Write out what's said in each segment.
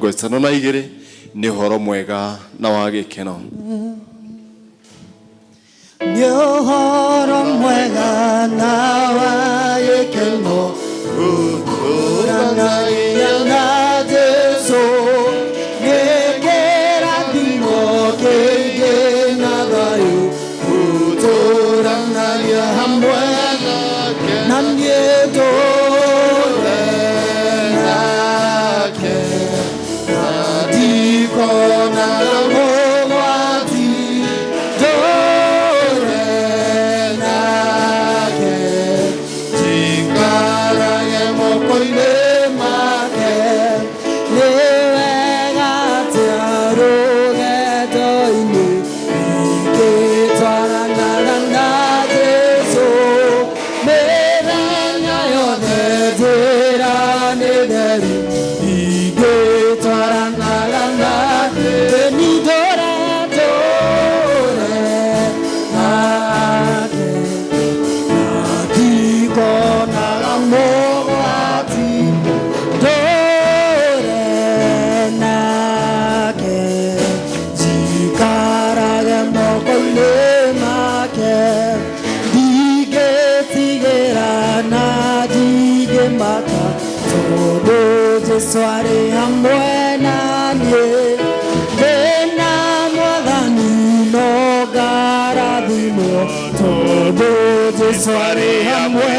52 nĩ ũhoro mwega na wa gĩkeno. Nĩ ũhoro mwega na wa gĩkeno gũtũũranagia na Jesũ, nĩ kĩrathimo kĩingĩ na thayũ gũtũũranagia hamwe na niĩ ndũũre nake na ndikonaga mũgwati ndũũre nake njikarage moko-inĩ make nĩ wega atĩa rũgendo-inĩ ingĩtwaranaga na Jesũ mĩthenya yothe njĩra nĩ theru ingĩtwaranaga na Jesũ ndũre ndũre nake ndikonaga mũgwati ndũre nake njikarage moko-inĩ make ndingĩtigĩra na ndingĩmaka tondũ Jesũ arĩ hamwe na niĩ ndĩna mwathani no ngarathimwo tondũ Jesũ arĩ hamwe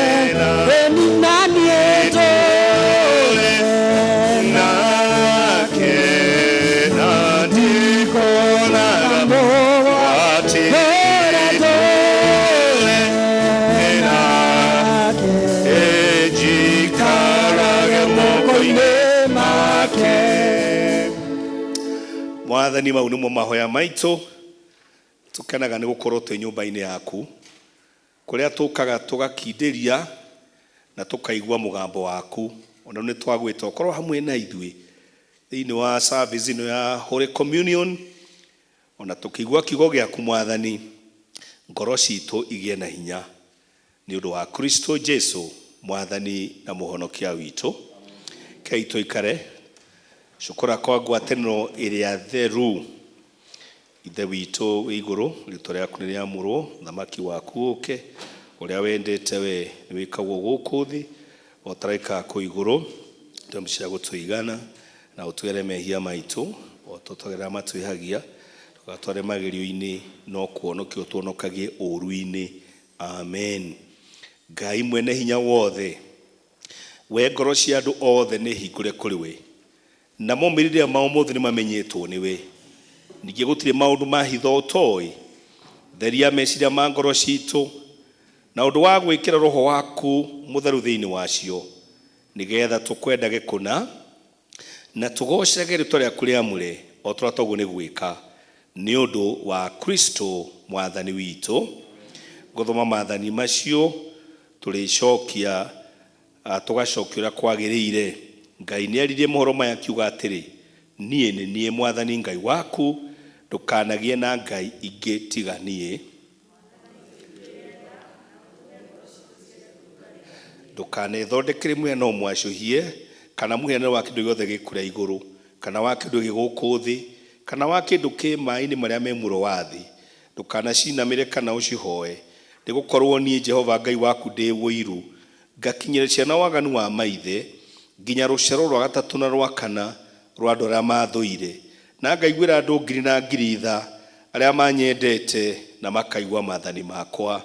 ĩni na niĩ ndũre nake na ndikonaga mũgwati ndũre ndũre nake njikarage moko-inĩ make. Mwathani, mau nĩmo mahoya maitũ. Tũkenaga nĩ gũkorwo twĩ nyũmba-inĩ yaku kũrĩa tũkaga tũgakindĩria na tũkaigua mũgambo waku. Ona nĩ twagwĩta ũkorwo hamwe na ithuĩ thĩinĩ wa service ĩno ya Holy Communion, ona tũkĩigua kiugo gĩaku Mwathani, ngoro citũ igĩe na hinya nĩ ũndũ wa Kristo Jesu Mwathani na Mũhonokia witũ. Kei tũikare cukura kwa ngwatanĩro ĩrĩa theru. Ithe witũ wĩ igũrũ, rĩtwa rĩaku nĩ rĩamũrwo, thamaki waku ũke, ũrĩa wendete we nĩ wĩkagwo gũkũ thĩ o ta ũrĩa kũu igũrũ. Tũhe cia gũtũigana na ũtwere mehia maitũ o ta ũrĩa matwĩhagia, ndũgatware magerio-inĩ no kũhonokia ũtũhonokagie ũũru-inĩ. Amen. Ngai mwene hinya wothe, we ngoro cia andũ othe nĩ hingũre kũrĩ we, namo merirĩria mao mothe nĩ mamenyetwo nĩwe. Ningĩ gũtirĩ maũndũ ma hitho ũtoĩ. Theria meciria ma ngoro citũ na ũndũ wa gwĩkĩra roho waku mũtheru thĩinĩ wacio, nĩgetha tũkwendage kũna na tũgoocage rĩtwa rĩaku rĩamũre o ta ũrĩa twaguo nĩ gwĩka nĩ ũndũ wa Kristo Mwathani witũ. Gũthoma maathani macio tũrĩcokia tũgacokia ũrĩa kwagĩrĩire. Ngai nĩ aririe mohoro maya akiuga atĩrĩ, niĩ nĩ niĩ Mwathani Ngai waku, ndũkanagĩe na ngai ingĩ tiga niĩ. Ndũkanethondekere mũhianano mwacũhie kana mũhianĩre wa kĩndũ gĩothe gĩ kũrĩa igũrũ kana wa kĩndũ gĩ gũkũ thĩ kana wa kĩndũ kĩ maĩ-inĩ marĩa me mũro wa thĩ. Ndũkanacinamĩre kana ũcihoe, nĩgũkorwo niĩ Jehova Ngai waku ndĩ ũiru, ngakinyĩra ciana waganu wa maithe nginya rũciaro rwa gatatũ na rwa kana rwa andũ arĩa maathũire, na ngaiguĩra andũ ngiri na ngiri tha arĩa manyendete na makaigua maathani makwa.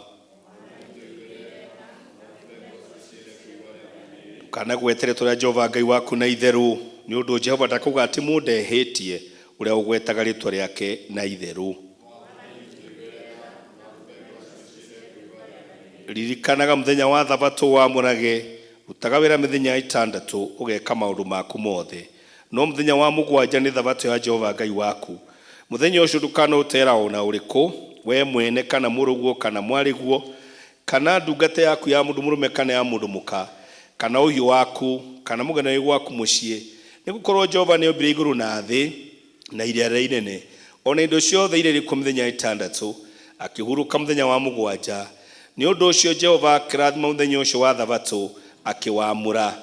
Ndũkanagwete rĩĩtwa rĩa Jehova Ngai waku na itherũ, nĩ ũndũ Jehova ndakauga atĩ mũndũ ehĩtie ũrĩa ũgwetaga rĩĩtwa rĩake na itherũ. Ririkanaga mũthenya wa Thabatũ wamũrage, rutaga wĩra mĩthenya ĩtandatũ ũgeka maũndũ maku mothe. No mũthenya wa mũgwanja nĩ Thabatũ ya Jehova Ngai waku. Mũthenya ũcio ndũkanaũte wĩra o na ũrĩkũ, wee mwene kana mũrũguo kana mwarĩguo, kana ndungata yaku ya mũndũ mũrũme kana ya mũndũ mũka, kana ũhiũ waku, kana mũgeni wĩ gwaku mũciĩ, nĩgũkorwo Jehova nĩombire igũrũ na thĩ na iria rĩrĩa inene, o na indo ciothe iria irĩ kuo mĩthenya ĩtandatũ, akĩhurũka mũthenya wa mũgwanja. Nĩ ũndũ ũcio Jehova akĩrathima mũthenya ũcio wa Thabatũ, akĩwamũra.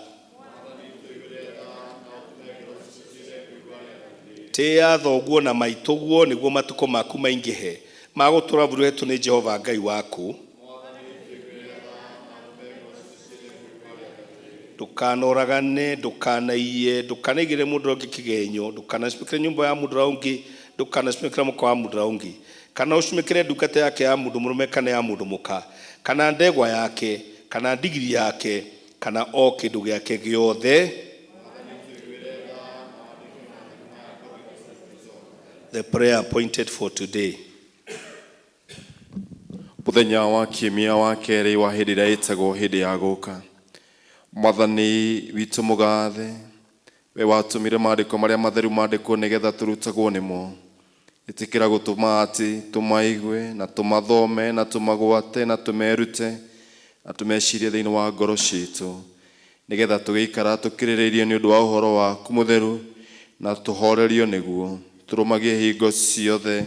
Tĩĩa thoguo na maitũguo nĩguo matukũ maku maingĩhe ma gũtũũra bũrũri ũheetwo nĩ Jehova Ngai waku. Ndũkanoragane, ndũkanaiye, ndũkanaigĩrĩre mũndũ ũrĩa ũngĩ kĩgenyo, ndũkanacumĩkĩre nyũmba ya mũndũ ũrĩa ũngĩ, ndũkanacumĩkĩre mũka wa mũndũ ũrĩa ũngĩ, kana ũcumĩkĩre ndungata yake ya mũndũ mũrũme kana ya mũndũ mũka, kana ndegwa yake, kana ndigiri yake, kana o kĩndũ gĩake gĩothe. The prayer appointed for today. Mũthenya wa kiumia wa kerĩ wa hĩndĩ ĩrĩa ĩtagwo hĩndĩ ya gũka. Mwathani witũ mũgathe, we watũmire maandĩko marĩa matheru mandĩkwo nĩgetha tũrutagwo nĩmo. Ĩtĩkĩra gũtũma atĩ tũmaigue na tũmathome na tũmagwate na tũmerute na tũmecirie thĩinĩ wa ngoro citũ, nĩgetha tũgĩikara tũkirĩrĩirie nĩ ũndũ wa ũhoro waku mũtheru na tũhorerio nĩguo tũrũmagie hingo ciothe,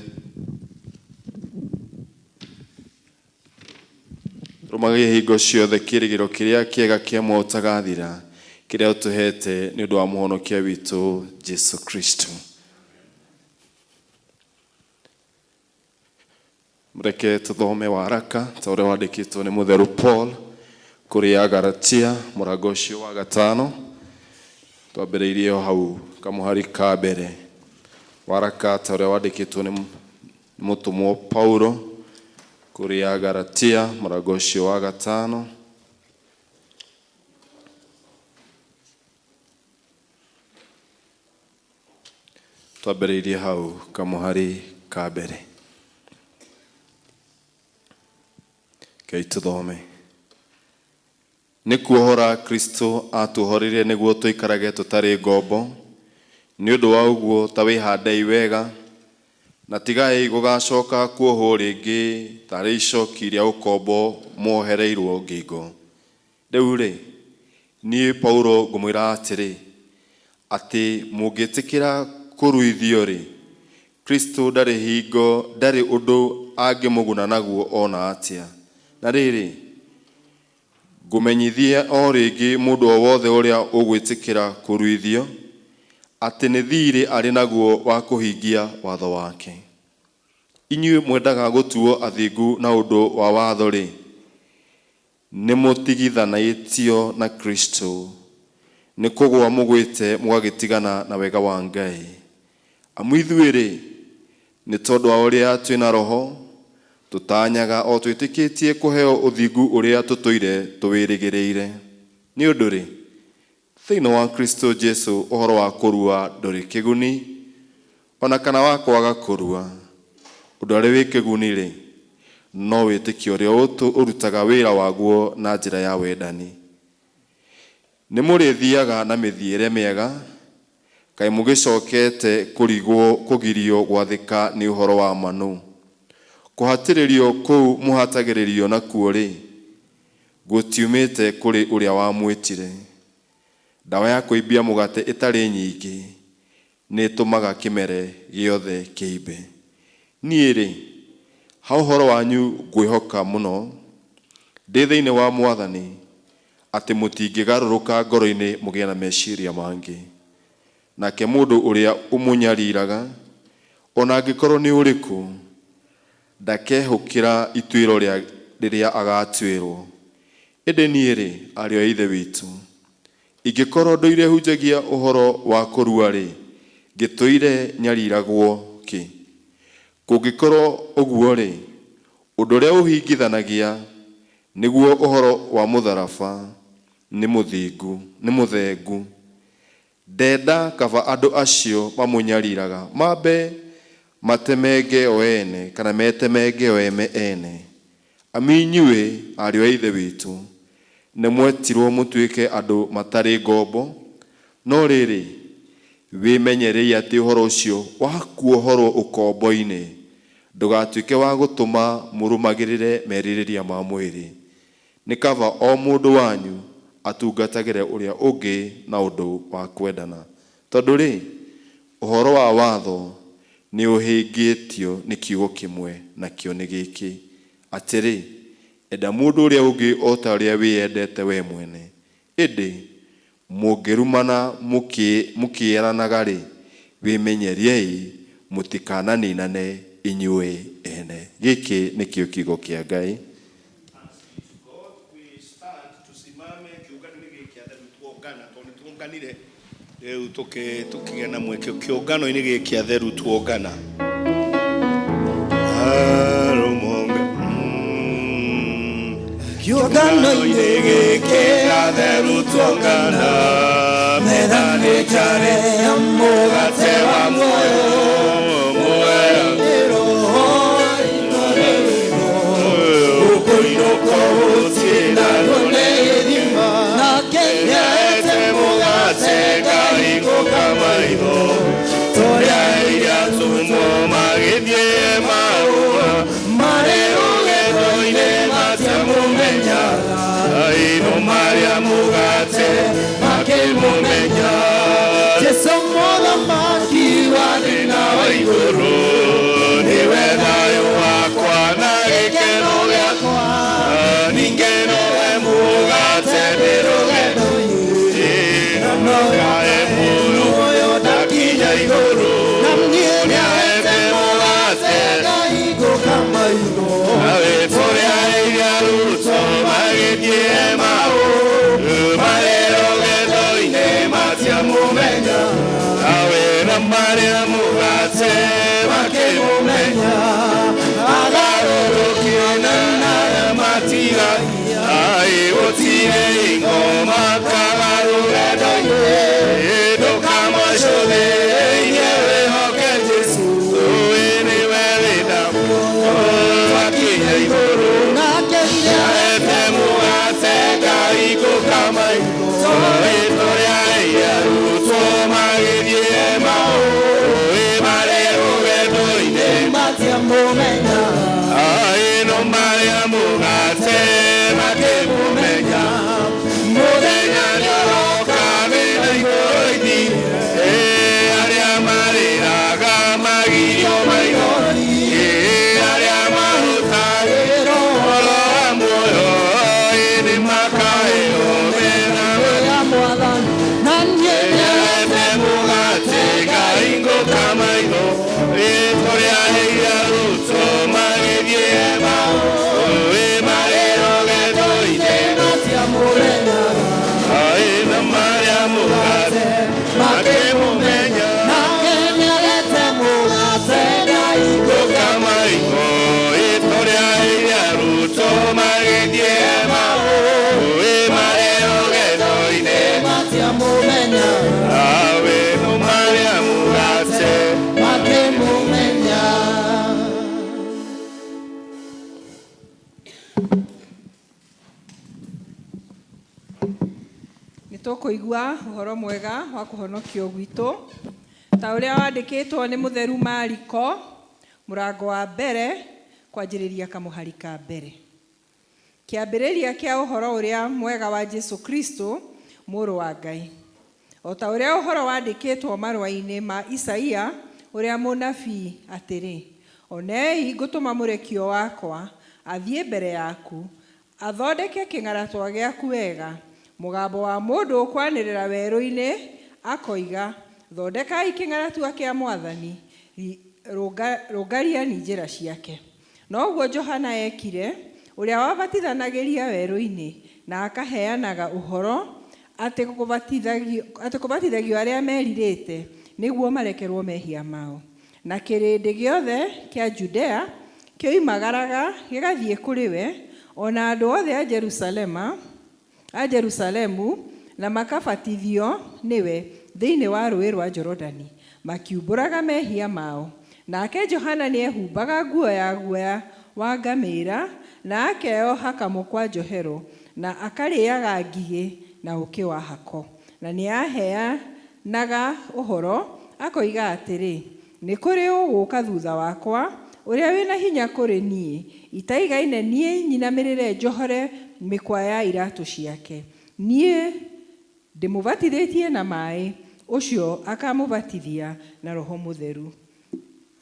tũrũmagie hingo ciothe kĩĩrĩgĩrĩro kĩrĩa kĩega kĩa muoyo ũtagathira kĩrĩa ũtũhete nĩ ũndũ wa mũhonokia witũ Jesu Kristo. Reke tũthome waraka ta ũrĩa wandĩkĩtwo nĩ mũtheru Paul kũrĩ Agalatia mũrango ũcio wa gatano, twambĩrĩirie o hau kamũhari ka mbere. Waraka ta ũrĩa wandĩkĩtwo nĩ mũtũmwo Paulo kũrĩ Agalatia mũrango ũcio wa gatano, twambĩrĩirie hau kamũhari ka mbere. Rekei tũthome. Nĩ kuohora Kristo atuohorire nĩguo tũikarage tũtarĩ ngombo. Nĩ ũndũ wa ũguo ta wĩhandei wega, na tigai gũgacoka kuohwo rĩngĩ tarĩ icoki rĩa ũkombo muohereirwo ngingo. Rĩu rĩ, niĩ Paulo ngũmwĩra atĩrĩ, atĩ mũngĩtĩkĩra kũruithio rĩ, Kristo ndarĩ hingo, ndarĩ ũndũ angĩmũguna naguo ona atĩa. Na rĩrĩ, ngũmenyithia o rĩngĩ mũndũ o wothe ũrĩa ũgwĩtĩkĩra kũruithio, atĩ nĩ thiirĩ arĩ naguo wa kũhingia watho wake. Inyuĩ mwendaga gũtuo athingu na ũndũ wa watho rĩ, nĩ mũtigithanĩtio na Kristo, nĩ kũgũa mũgwĩte mũgagĩtigana na wega wa Ngai. Amu ithuĩ rĩ, nĩ tondũ wa ũrĩa twĩna Roho, tũtanyaga o twĩtĩkĩtie kũheo ũthingu ũrĩa tũtũire tũwĩrĩgĩrĩire. Nĩ ũndũ rĩ, thĩinĩ wa Kristo Jesu ũhoro wa kũrua ndũrĩ kĩguni, ona kana wa kwaga kũrua. Ũndũ ũrĩa wĩ kĩguni rĩ, no wĩtĩkio ũrĩa ũrutaga wĩra waguo na njĩra ya wendani. Nĩ mũrĩthiaga na mĩthiĩre mĩega, kaĩ mũgĩcokete kũrigwo kũgirio gwathĩka nĩ ũhoro wa manũ. Kũhatĩrĩrio kũu mũhatagĩrĩrio nakuo rĩ, gũtiumĩte kũrĩ ũrĩa wamwĩtire. Ndawa ya kũimbia mũgate ĩtarĩ nyingĩ nĩ ĩtũmaga kĩmere gĩothe kĩimbe. Niĩ rĩ, ha ũhoro wanyu ngwĩhoka mũno, ndĩ thĩinĩ wa Mwathani, atĩ mũtingĩgarũrũka ngoro-inĩ mũgĩe na meciria mangĩ. Nake mũndũ ũrĩa ũmũnyariraga, ona angĩkorwo nĩ ũrĩkũ, ndakehũkĩra ituĩro rĩrĩa agatuĩrwo. Ĩndĩ niĩ rĩ, ariũ a Ithe witũ, ingĩkorwo ndũire hunjagia ũhoro wa kũrua rĩ, ngĩtũire nyariragwo kĩ? Kũngĩkorwo ũguo rĩ, ũndũ ũrĩa ũhingithanagia nĩguo ũhoro wa mũtharaba nĩ mũthingu, nĩ mũthengu. Ndenda kaba andũ acio mamũnyariraga mambe matemenge o ene, kana metemenge o ene. Amu inyuĩ, ariũ a Ithe witũ, nĩ mwetirwo mũtuĩke andũ matarĩ ngombo, no rĩrĩ, wĩmenyerei atĩ ũhoro ũcio wa kuohorwo ũkombo-inĩ ndũgatuĩke wa gũtũma mũrũmagĩrĩre merirĩria ma mwĩrĩ. Nĩ kaba o mũndũ wanyu atungatagĩre ũrĩa ũngĩ na ũndũ wa kwendana. Tondũ rĩ, ũhoro wa watho nĩ ũhingĩtio nĩ kiugo kĩmwe, nakĩo nĩ gĩkĩ, atĩrĩ, enda mũndũ ũrĩa ũngĩ o ta ũrĩa wĩyendete we mwene. Ĩndĩ mũngĩrumana mũkĩeranaga rĩ, Wĩmenyeriei mũtikananinane inyuĩ ene. Gĩkĩ nĩkĩo kiugo kĩa Ngai. God, we stand tusimame kiũngano-inĩ gĩkĩ atheru tuongana tondũ nĩ tuonganire rĩu tũkĩgĩa na mweke kĩũngano-inĩ gĩkĩ atheru tuongana. Arumonga. Kĩũngano-inĩ gĩkĩ atheru tuongana metha nĩ njare ya mũgate wa muoyo. Muoyo. Roho rĩrĩro Ũkũinũka gũtirĩ na gĩthima nake nĩaete mũgate ngahingũka maitho tũrĩa iria atũmwo magĩthiĩ Emaua marĩ rũgendo-inĩ matiamũmenyaga aino marĩa mũgate makĩmũmenya. Jesu mũthamaki wa thĩ na wa igũrũ nĩwe thayũ wakwa na gĩkeno gĩakwa ningĩ nowe mũgate ndĩ rũgendo-inĩ na nokae muoyo ndakinya igũrũ na niĩ nĩaete mũgate ngahingũka maitho nawe tũrĩa iria arutwo magĩthiĩ Emau marĩ rũgendo-inĩ matiamũmenya nawe na marĩa mũgate makĩmũmenya agarũrũkio na matiga ai gũtirĩ ingoma kaga rũgendo-inĩ ndũkamacũthĩrĩrie wĩhoke Jesũ ũĩ nĩwe wĩna twakinya igũrũ nake nĩaete mũgate ngahingũka maitho tũrĩa arutwo magĩthiĩ Emau marĩ rũgendo-inĩ matiamũmenya aino marĩa mũgate makĩmũmenya mũthenya nĩũroka wĩna igũrũ ithire arĩa marĩraga magirio maithori arĩa mahũtagĩra ũhoro wa muoyo nĩ makaheo mena ya mwathani na niĩ nĩaete mũgate ngahingũka maitho tũrĩa arutwo magĩthiĩ Emau marĩ rũgendo-inĩ matiamũmenya aina marĩa mũgate makĩmũmenya nake nĩarete mũgate ngahingũka ngũka maitho tũrĩa arutwo magĩthiĩ Emau marĩ rũgendo-inĩ matiamũmenya awe no marĩa mũgate makĩmũmenya. Nĩ tũkũigua ũhoro mwega wa kũhonokio gwitũ ta ũrĩa wandĩkĩtwo nĩ mũtheru Mariko mũrango wa mbere kwanjĩrĩria kamũhari ka mbere. Kĩambĩrĩria kĩa ũhoro ũrĩa mwega wa Jesu Kristo mũrũ wa Ngai o ta ũrĩa ũhoro wandĩkĩtwo marũa-inĩ ma Isaia ũrĩa mũnabii atĩrĩ, onei ngũtũma mũrekio wakwa athiĩ mbere yaku athondeke kĩng'aratwa gĩaku wega. Mũgambo wa mũndũ ũkwanĩrĩra werũ-inĩ akoiga, thondekai kĩng'aratua kĩa mwathani, rũngariani njĩra ciake. Noguo Johana ekire, ũrĩa wabatithanagĩria werũ-inĩ na akaheanaga ũhoro atĩ kũbatithagio arĩa merirĩte nĩguo marekerwo mehia mao. Na kĩrĩndĩ gĩothe kĩa Judea kĩoimagaraga gĩgathiĩ kũrĩ we, ona andũ othe a Jerusalemu na makabatithio nĩwe thĩinĩ wa rũĩ rwa Jorodani, makiumbũraga mehia mao. Nake Johana nĩehumbaga nguo ya guoya wa ngamĩĩra na akeoha kamũkwa njohero na akarĩaga ngigĩ na ũũkĩ wa hako. Na nĩaheanaga ũhoro akoiga atĩrĩ, nĩ kũrĩ ũgũũka thutha wakwa ũrĩa wĩna hinya kũrĩ niĩ, itaigaine niĩ nyinamĩrĩre njohore mĩkwa ya iratũ ciake. Niĩ ndĩmũbatithĩtie na maĩ, ũcio akamũbatithia na Roho Mũtheru.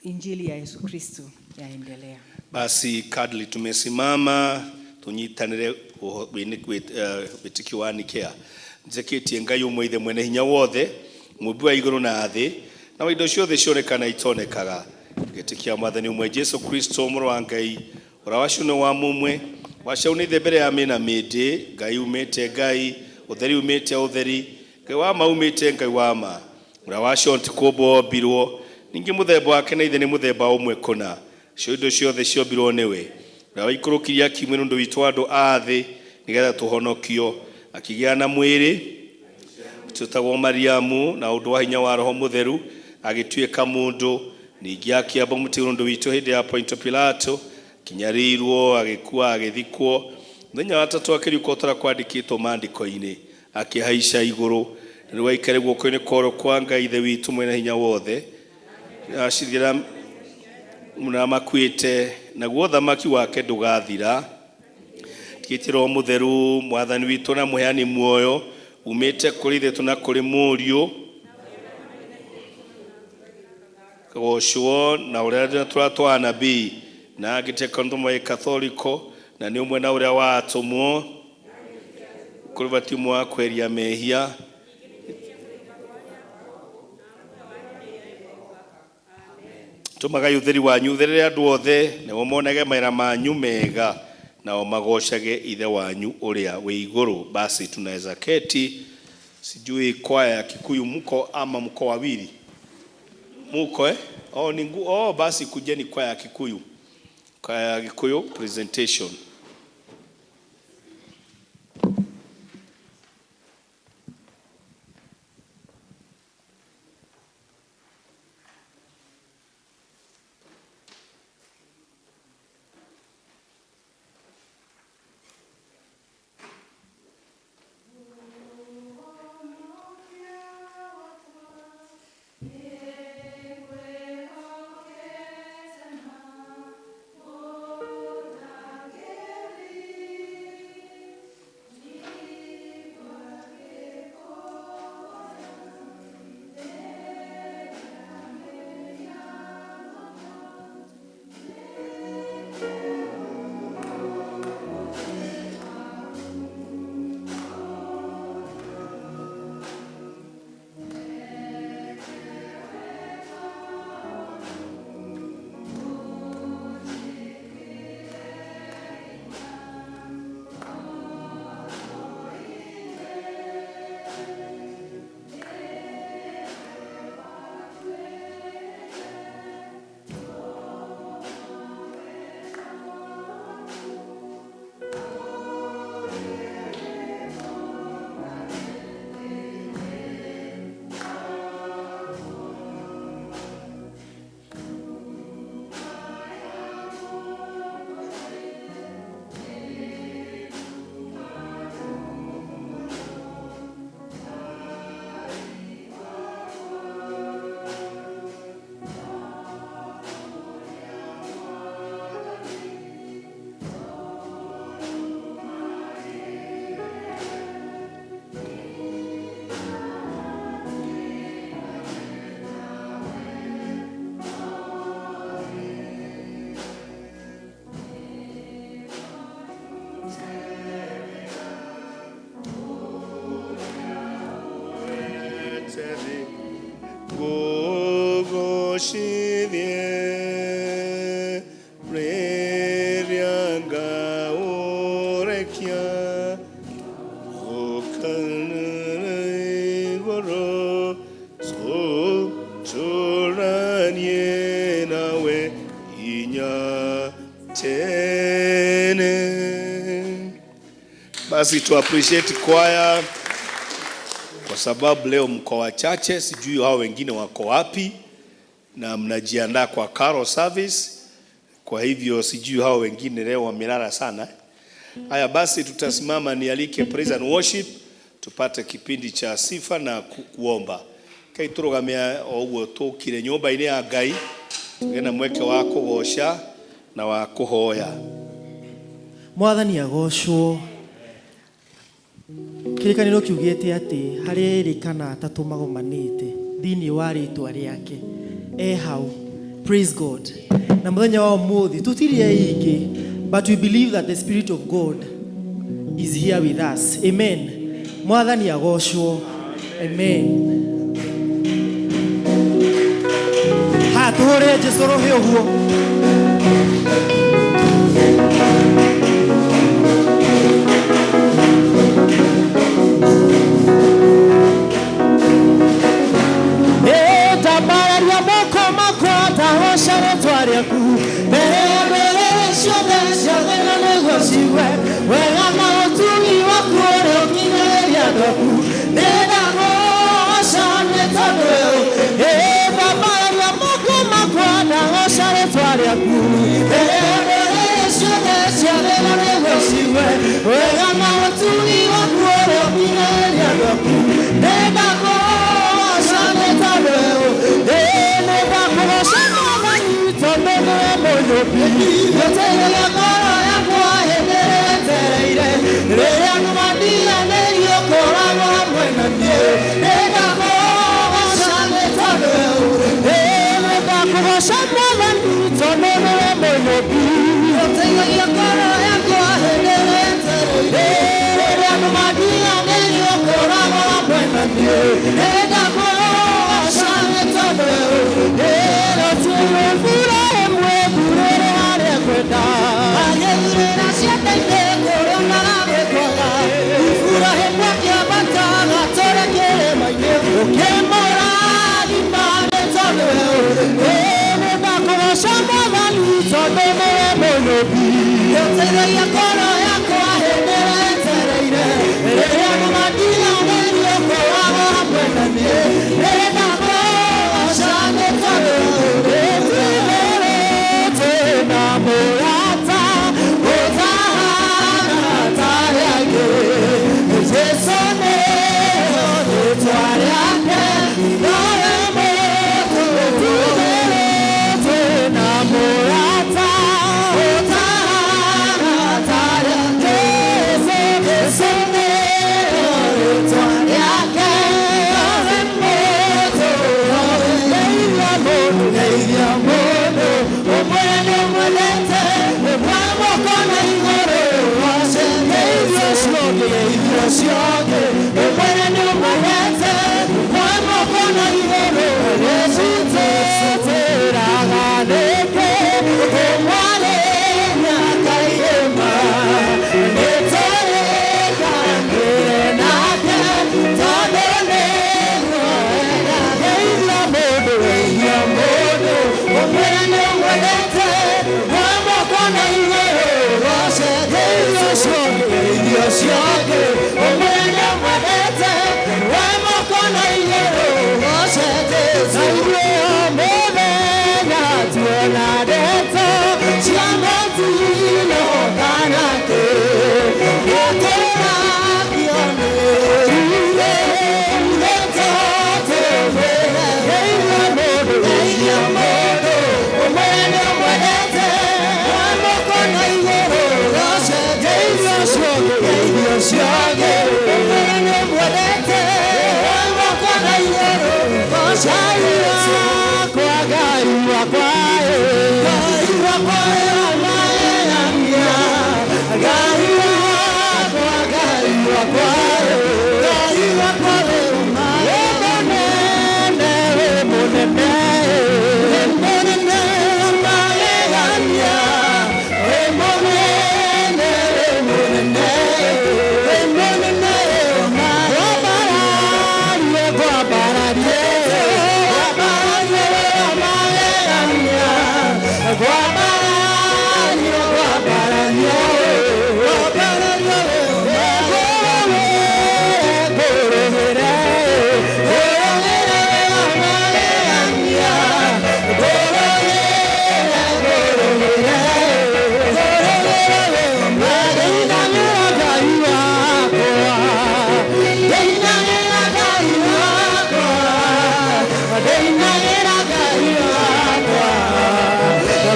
Injili ya Yesu Kristo yaendelea. Basi kadri tumesimama tunyitanire wĩtĩkio wa Nikea. Njĩkĩtie Ngai ũmwe Ithe mwene hinya wothe, mũmbi wa igũrũ na thĩ, Na wa indo ciothe cioneka na itonekaga. Gĩtĩkia Mwathani ũmwe Jesu Kristo mũrũ wa Ngai, ũrĩa wacio nĩ wa mũmwe, wacio nĩ ithe mbere ya mĩna mĩndĩ, Ngai umĩte Ngai, ũtheri umĩte ũtheri, Ngai wa ma umĩte Ngai wa ma, ũrĩa wacio ti kũmbwo ombirwo, ningĩ mũthemba wake na ithe nĩ mũthemba ũmwe kũna. Cio indo ciothe ciombirwo nĩwe, ũrĩa waikũrũkirie akiumĩra ũndũ witũ andũ a thĩ nĩgetha tũhonokio, akĩgĩa na mwĩrĩ tũtagwo Mariamu na ũndũ wa hinya wa Roho Mũtheru agĩtuĩka mũndũ, ningĩ akĩamba mũtĩ ũndũ witũ hĩndĩ ya Ponto Pilato, kinyarirwo, agĩkua, agĩthikwo, mũthenya wa tatũ akĩriũka ũtara kwandĩkĩtwo maandĩko-inĩ, akĩhaica igũrũ, na rĩu aikare guoko-inĩ kwa ũrĩo kwa Ngai Ithe witũ mwene hinya wothe, acithira na makuĩte, naguo ũthamaki wake ndũgathira. Tigĩtie Roho Mũtheru, Mwathani witũ na mũheani muoyo, umĩte kũrĩ Ithe witũ na kũrĩ Mũriũ, gocwo na ũrĩa tũratwa anabii na angĩtĩka nĩ katholiko na nĩ ũmwe na ũrĩa wa atũmwo kũrĩ bati ũmwe wa kweheria mehia. Tũmagai ũtheri wanyu ũtherere andũ othe, nĩguo monage mawĩra manyu mega, nao magocage Ithe wanyu ũrĩa wĩ igũrũ. Basi tunaweza keti. Sijui kwaya ya Kikuyu mko ama mko wawili? Muko eh? Oh, ni oh, basi kujeni kwaya ya Kikuyu. Kwaya ya Kikuyu presentation. Gugocithie rĩrĩa ngaũrekia ũkanĩre igũrũ tũtũranie nawe inya tene. Basi tu appreciate choir kwa sababu leo mko wachache, sijui hao wengine wako wapi, na mnajiandaa kwa carol service. Kwa hivyo sijui hao wengine leo wamelala sana. Haya basi, tutasimama nialike praise and worship, tupate kipindi cha sifa na kuomba. Kai turugamia o uguo tukire nyumba-inĩ ya Ngai, tugĩe na mweke wa kũgoca na wa kũhoya. Mwathani agocwo. Kĩrĩkanĩro kiugĩte atĩ harĩ erĩ kana atatũ magomanĩte thĩinĩ wa rĩtwa rĩake e hau. Praise God. Na mũthenya wa ũmũthĩ tũtirĩ aingĩ, but we believe that the Spirit of God is here with us. Amen. Mwathani agocwo. Amen. Tuhũrĩre Jesũ rũhĩ ũguo. Ndambararia moko makwa ndagoca rĩtwa rĩaku mbere ya ndũrĩrĩ ciothe ciothe na nĩguo cigue wega na ũtugi waku ũrĩa ũkinyagĩria andũ aku. Nĩndagũgoca nĩ tondũ ndambararia moko makwa ndagoca rĩtwa rĩaku mbere ya ndũrĩrĩ ciothe ciothe na nĩguo cigue wega na ũtugi waku ũrĩa ũkinyagĩria andũ aku. Nĩndagũgoca nĩ tondũ nĩndakũgoca Mwathani tondũ nĩwe mũnyũmbi. Gũteithia ngoro yakwa hĩndĩ ĩrĩa etereire rĩrĩa nĩmandiganĩirio ũkoragwo hamwe na niĩ. Nĩndakũgoca nĩ tondũ nĩndakũgoca Mwathani tondũ nĩwe mũnyũmbi. Gũteithagia ngoro yakwa hĩndĩ ĩrĩa etereire rĩrĩa nĩmandiganĩirio ũkoragwo hamwe na niĩ. Nĩndakũgoca nĩ tondũ mbura ĩmwe mbura harĩa kwenda agĩthurĩra cianda-inĩ kũrĩa onaga gwĩkwaga. Iburahĩmu akĩambata agatũre kĩrĩma-inĩ ũkĩmũrathima nĩ tondũ nĩndakũgoca Mwathani tondũ nĩwe mũnyũmbi. Ũteithagia ngoro yakwa hĩndĩ ĩrĩa etereire rĩrĩa nĩmandiganĩirio ũkoragwo hamwe na niĩ. Nĩndakũgoca nĩ tondũ na mũrata ũtahana ta arĩa angĩ. Jesũ nĩyo rĩtwa rĩake, nowe mũtũtũmĩrĩte na mũrata ũtahana ta arĩa angĩ. Jesũ nĩyo rĩtwa rĩake, nowe mũtũgeithia mũndũ, geithia mũndũ ũmwe nĩũmwendete, ũmwe moko na igũrũ geithia ũcio ũngĩ, geithia ũcio ũngĩ ũmwe nĩũmwendete, ũmwe moko na igũrũ nĩcitĩtĩraga nĩkĩ ũmwarĩria kairĩma nĩtũrĩkanĩre nake tondũ nĩguo geithia mũndũ, geithia mũndũ ũmwe nĩũmwendete, ũmwe moko na igũrũ geithia ũcio ũngĩ, geithia ũcio ũngĩ ũmwe nĩũmwendete, ũmwe moko na igũrũ na ithuĩ o mũthenya tuona ndeto cia mũtino kana kĩ gĩtũrakio nĩ geithia mũndũ, geithia mũndũ ũmwe nĩũmwendete, ũmwe moko na igũrũ geithia ũcio ũngĩ, geithia ũcio ũngĩ ũmwe nĩũmwendete, ũmwe moko na igũrũ Ngai wakwa, Ngai wakwa, Ngai wakwa magegania, Ngai wakwa, Ngai wakwa, Ngai wakwa wĩ mũnene, wĩ mũnene, wĩ mũnene magegania, wĩ mũnene, wĩ mũnene, wĩ mũnene kwambararie, kwambararie, kwambararie magegania, kwambararie, kwambararie, kwambararie ngũrũgĩre, ngũrũgĩre magegania, ngũrũgĩre, ngũrũgĩre, ngũrũgĩre ndeinagĩra Ngai wakwa, ndeinagĩra Ngai wakwa, ndeinagĩra Ngai wakwa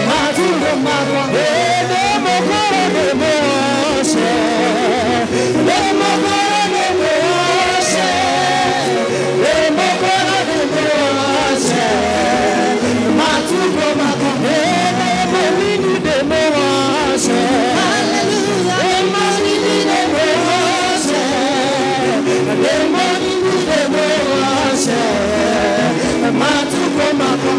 matukũ makwa ndĩ mũkũrũ ndĩmũgoce, ndĩ mũkũrũ ndĩmũgoce, ndĩ mũkũrũ ndĩmũgoce matukũ makwa ndĩ mũnini ndĩmũgoce, ndĩ mũnini ndĩmũgoce, ndĩ mũnini ndĩmũgoce matukũ makwa.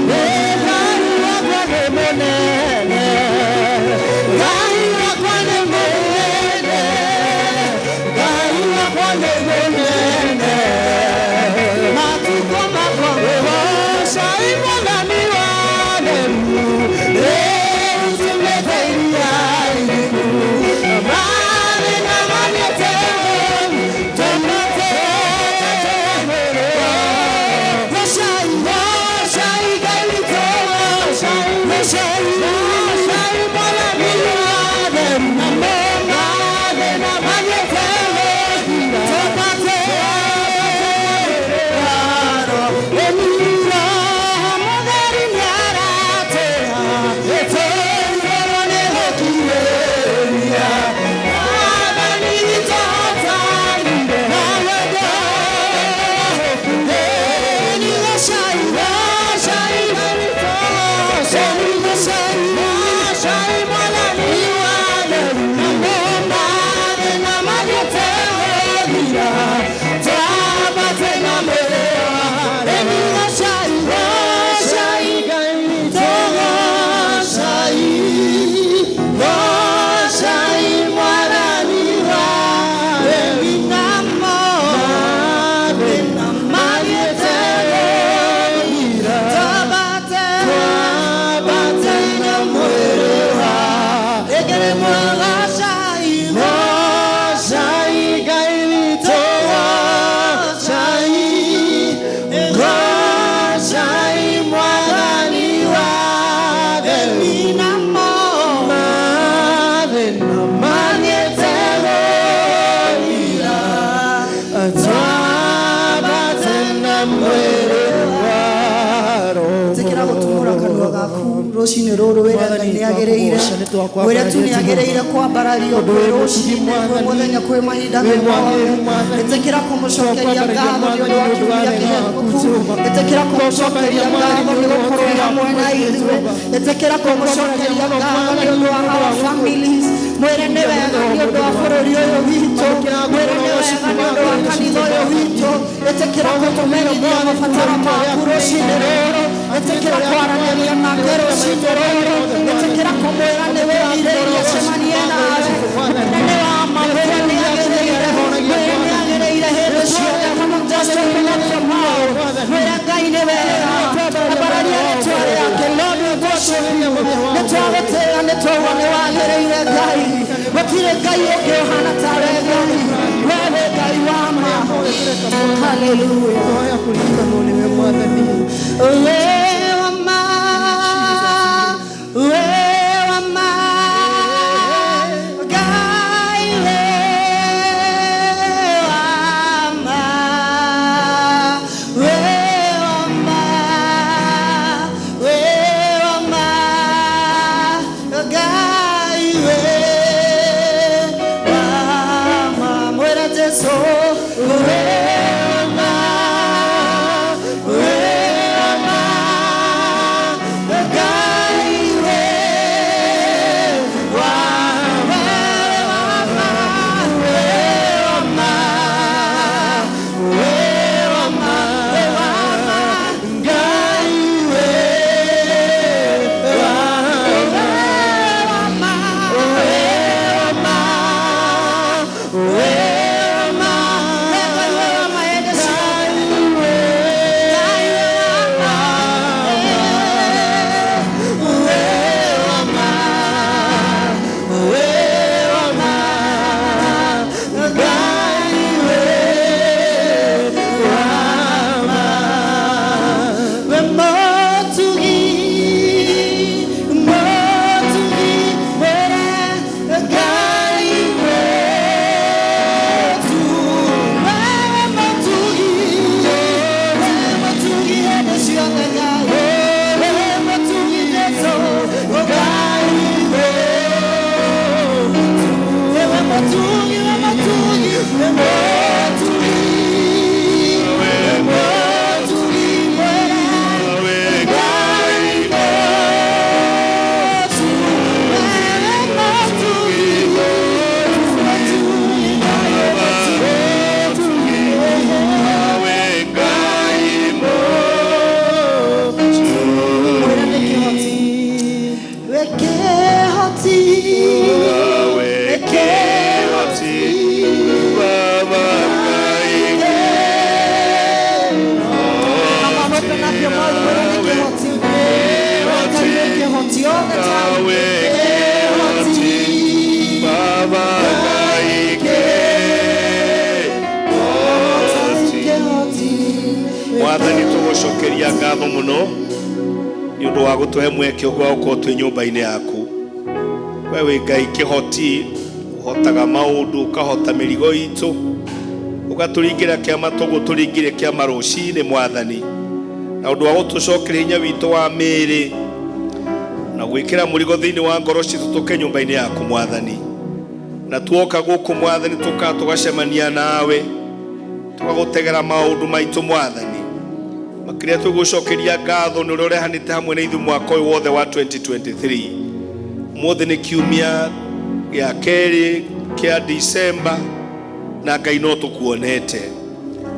Goocai, goocai Ngai witũ, goocai, goocai Mwathani wa thĩna mathĩna mathiĩte gũthira, twambate na mwĩrĩ wa roho. Ĩtĩkĩra gũtumũra kanua gaku rũcinĩ rũrũ, wĩre Mwathani, Ngai nĩ agĩrĩire, twakũgoca, nĩ twakwambararia wĩre tu nĩ Jehova. agĩrĩire kwambarario Tondũ kwĩ wĩ mũtugi, rũcinĩ, kwĩ Mwathani. mũthenya, kwĩ mahinda Wĩ me mwagĩrĩru, mothe. Mwathani. Ĩtĩkĩra kũmũcokeria Twakwambararia, ngatho nĩ ũndũ wa Mwathani, nĩ ũndũ wa kiumia wega waku, kĩhĩtũku. Jehova. Ĩtĩkĩra kũmũcokeria Twakwambararia, Mwathani, ngatho nĩ nĩ ũndũ wa gũkorwo ũtugi hamwe waku na mũingĩ, ithuĩ. Jehova. Ĩtĩkĩra kũmũcokeria Twakũmũcokeria ngatho nĩ ũndũ wa our families. Mwĩre nĩ wega nĩ ũndũ wa bũrũri ũyũ witũ, mwĩre nĩ wega nĩ ũndũ wa kanitha ũyũ witũ. Ĩtĩkĩra gũtũmenyithia mabataro maku rũcinĩ rũrũ. Ĩtĩkĩra kwaranĩria nake rũcinĩ rũrũ. Ĩtĩkĩra kũmwĩra nĩ wĩrirĩirie cemanie nawe. Mwĩre nĩ wa ma, mwĩre nĩ agĩrĩire, mwĩre nĩ agĩrĩire hĩndĩ ciothe. Come on, just open up your mouth. Mwĩre Ngai nĩ wega, ambararia rĩtwa rĩake. Lord, we worship you. Nĩ twagũtĩĩa, nĩ twauga nĩ wagĩrĩire Ngai. Gũtirĩ Ngai ũngĩ ũhana tawe Ngai. We wĩ Ngai wa ma. Hallelujah. Twaya kũririkanwo nĩwe Mwathani. We wa ma, we wa ma, Ngai we wa ma, we wa ma, we wa ma, Ngai we wa ma. Mwĩre Jesũ, we wa ma, we wa ma, Ngai we wa ma, we wa ma, we wa ma, we wa ma, Ngai we wa ma, we wa ma, we wa ma, Ngai we wa ma, hĩndĩ ciothe. Ngai we wa ma, we wa ma, we wa ma, Ngai we wa ma. We mũtugi, mũtugi, mwĩre Ngai wetu. We mũtugi, we mũtugi hĩndĩ ciothe Ngai. We mũtugi Jesũ, Ngai wetu. We mũtugi, we mũtugi, we mũtugi, we mũtugi, mwĩre Ngai wetu. We mũtugi, mũtugi, Ngai mũtugi, Ngai mwĩre nĩ kĩhoti. We kĩhoti, We kĩhoti, Baba Ngai. Come on, open up your mouth. Mwĩre nĩ kĩhoti. Ngai nĩ kĩhoti all the time. We kĩhoti, Baba Ngai kĩhoti. Kĩhoti. Mwathani, tũgũcokeria ngatho mũno nĩ ũndũ wa gũtũhe mweke ũguo wa gũkorwo twĩ nyũmba-inĩ yaku. We wĩ Ngai kĩhoti, ũhotaga maũndũ, ũkahota mĩrigo itũ, ũgatũringĩra kĩama tũguo tũringire kĩama rũcinĩ, Mwathani, na ũndũ wa gũtũcokeria hinya witũ wa mĩĩrĩ na gwĩkĩra mũrigo thĩinĩ wa ngoro citũ tũke nyũmba-inĩ yaku, Mwathani. Na tuoka gũkũ, Mwathani, tũka tũgacemania nawe, tũgagũtegera maũndũ maitũ, Mwathani. Makĩria tũgũcokeria ngatho nĩ ũrĩa ũrehanĩte hamwe na ithuĩ mwaka ũyũ wothe wa 2023. Ũmũthĩ nĩ kiumia gĩa kerĩ kĩa Disemba na Ngai no tũkuonete.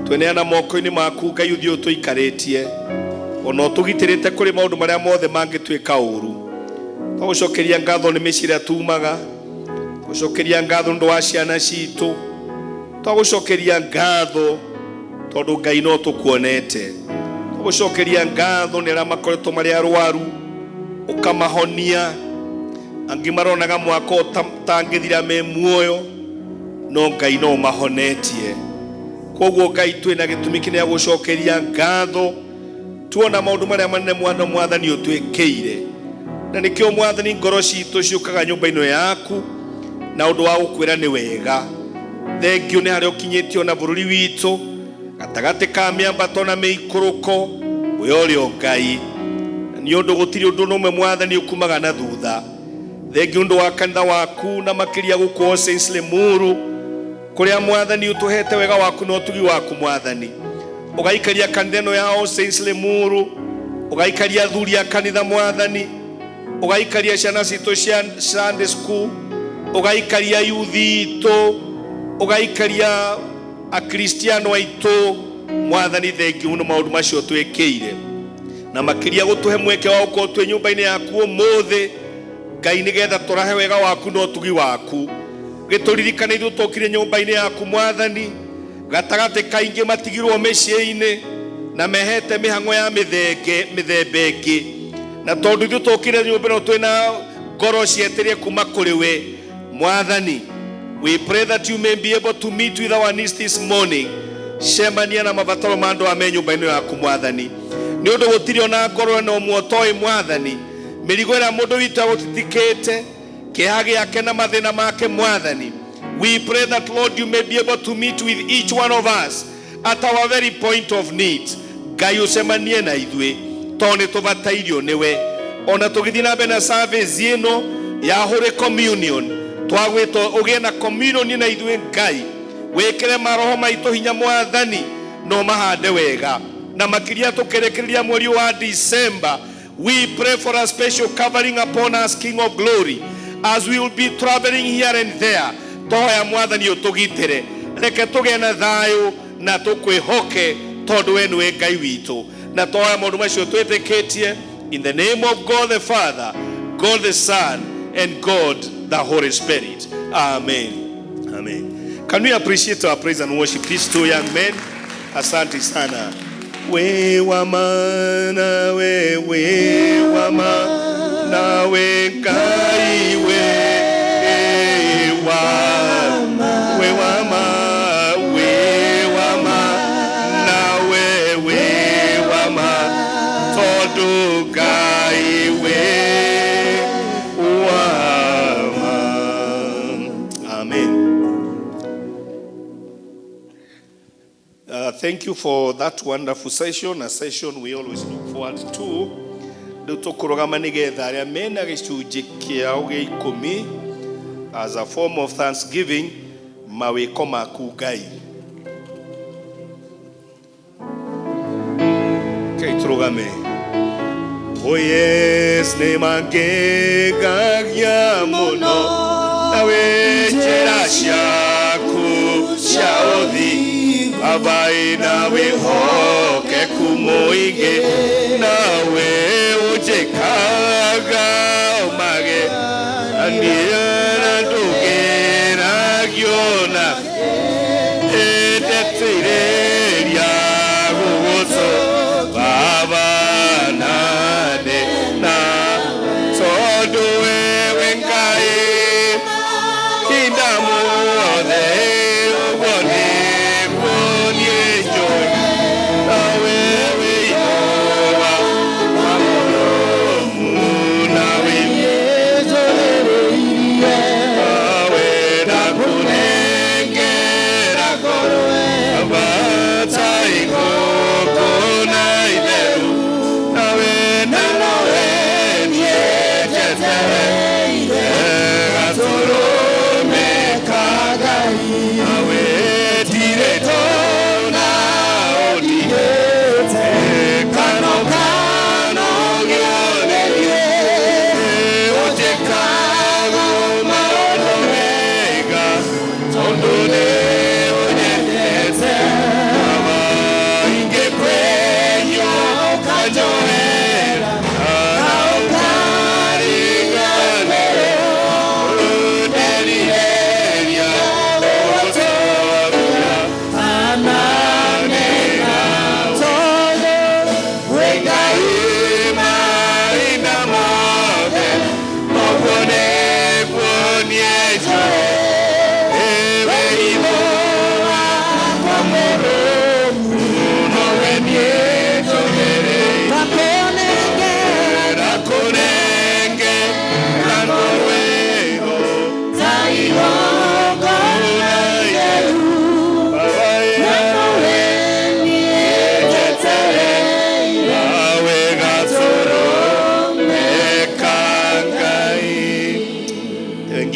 Tweneana moko-inĩ maku, Ngai, ũthiĩ ũtũikarĩtie ona ũtũgitĩrĩte kũrĩ maũndũ marĩa mothe mangĩtuĩka ũru. Twagũcokeria ngatho nĩ mĩciĩ ĩrĩa tumaga, twagũcokeria ngatho nĩ ũndũ wa ciana citũ, twagũcokeria ngatho tondũ Ngai no tũkuonete. Twagũcokeria ngatho nĩ arĩa makoretwo marĩ arwaru, ũkamahonia. Angĩ maronaga mwaka ũtangĩthira me muoyo, no Ngai no ũmahonetie. Koguo Ngai, twĩna gĩtũmi kĩnene gĩa gũcokeria ngatho tuona maũndũ marĩa manene mwana Mwathani ũtwĩkĩire. Na nĩkĩo Mwathani ngoro citũ ciũkaga nyũmba ĩno yaku na ũndũ wa gũkwĩra nĩ wega. Thengiũ nĩ harĩa ũkinyĩtio na bũrũri witũ gatagatĩ ka mĩambato na mĩikũrũko, we ũrĩ o Ngai, nĩ ũndũ gũtirĩ ũndũ n'ũmwe Mwathani ũkumaga na thutha. Thengiũ ũndũ wa kanitha waku na makĩria gũkũ All Saints Limuru, kũrĩa Mwathani ũtũhete wega waku na ũtugi waku. Mwathani, ũgaikaria kanitha ĩno ya All Saints Limuru, ũgaikaria athuri a kanitha, Mwathani, ũgaikaria ciana citũ cia Sunday school, ũgaikaria yuthi itũ, ũgaikaria akristiano aitũ. Mwathani, thengiũ mũno maũndũ macio twĩkĩire, na makĩria gũtũhe mweke wa gũkorwo twĩ nyũmba-inĩ yaku ũmũthĩ, Ngai, nĩgetha tũrahe wega waku na ũtugi waku. Gĩtũririkane ithuĩ tũkire nyũmba-inĩ yaku, Mwathani, gatagatĩ kaingĩ matigirwo mĩciĩ-inĩ na mehete mĩhang'o ya mĩthenge mĩthemba ĩngĩ, na tondũ ithuĩ tũkire nyũmba ĩno twĩna ngoro cietĩrie kuma kũrĩ we, Mwathani, we pray that you may be able to meet with our needs this morning. Cemania na mabataro ma andũ aya me nyũmba ĩno yaku, Mwathani, nĩ ũndũ gũtirĩ ona ngoro ĩno ũmwe ũtoĩ, Mwathani, mĩrigo ĩrĩa mũndũ witũ agũtitikĩte, kĩeha gĩake na mathĩna make. Mwathani, we pray that, Lord, you may be able to meet with each one of us at our very point of need. Ngai, ũcemanie na ithuĩ tondũ nĩ tũbatairio nĩwe. Ona tũgĩthiĩ na mbere na service ĩno ya Holy Communion, twagwĩtwo ũgĩe na communion na ithuĩ. Ngai, wĩkĩre maroho maitũ hinya, Mwathani, no mahande wega, na makĩria tũkĩrĩkĩrĩria mweri wa December. We pray for a special covering upon us, King of Glory, as we will be traveling here and there. Tohoya, Mwathani, ũtũgitĩre, reke tũgĩe na thayũ na tũkwĩhoke tondũ we nĩwe Ngai witũ. Na tohoya maũndũ macio twĩtĩkĩtie in the name of God the Father, God the Son and God the Holy Spirit. Amen, amen. Can we appreciate our praise and worship, these two young men? Asante sana. We wa mana, we wa mana, we Ngai, we wa ma, we wa ma na, we wa ma, tondu Ngai we wa ma. Amen. Thank you for that wonderful session, a session we always look forward to. Rĩu tũkũrũgama nĩgetha arĩa mena gĩcunjĩ kĩao gĩa ikũmi as a form of thanksgiving mawĩko maku Ngai. Okay, tũrũgame. Oh yes, nĩ mangegagia mũno na wĩ njĩra ciaku cia ũthi Baba, na wĩhokeku mũingĩ, nawe ũnjĩkaga mage niĩ na ndũgeragio na ndetirĩria gũgũtũ Baba nane na tondũ wewe Ngai hinda mothe ũguo nĩguo niĩ njũĩ nawe wĩ igũrũ wa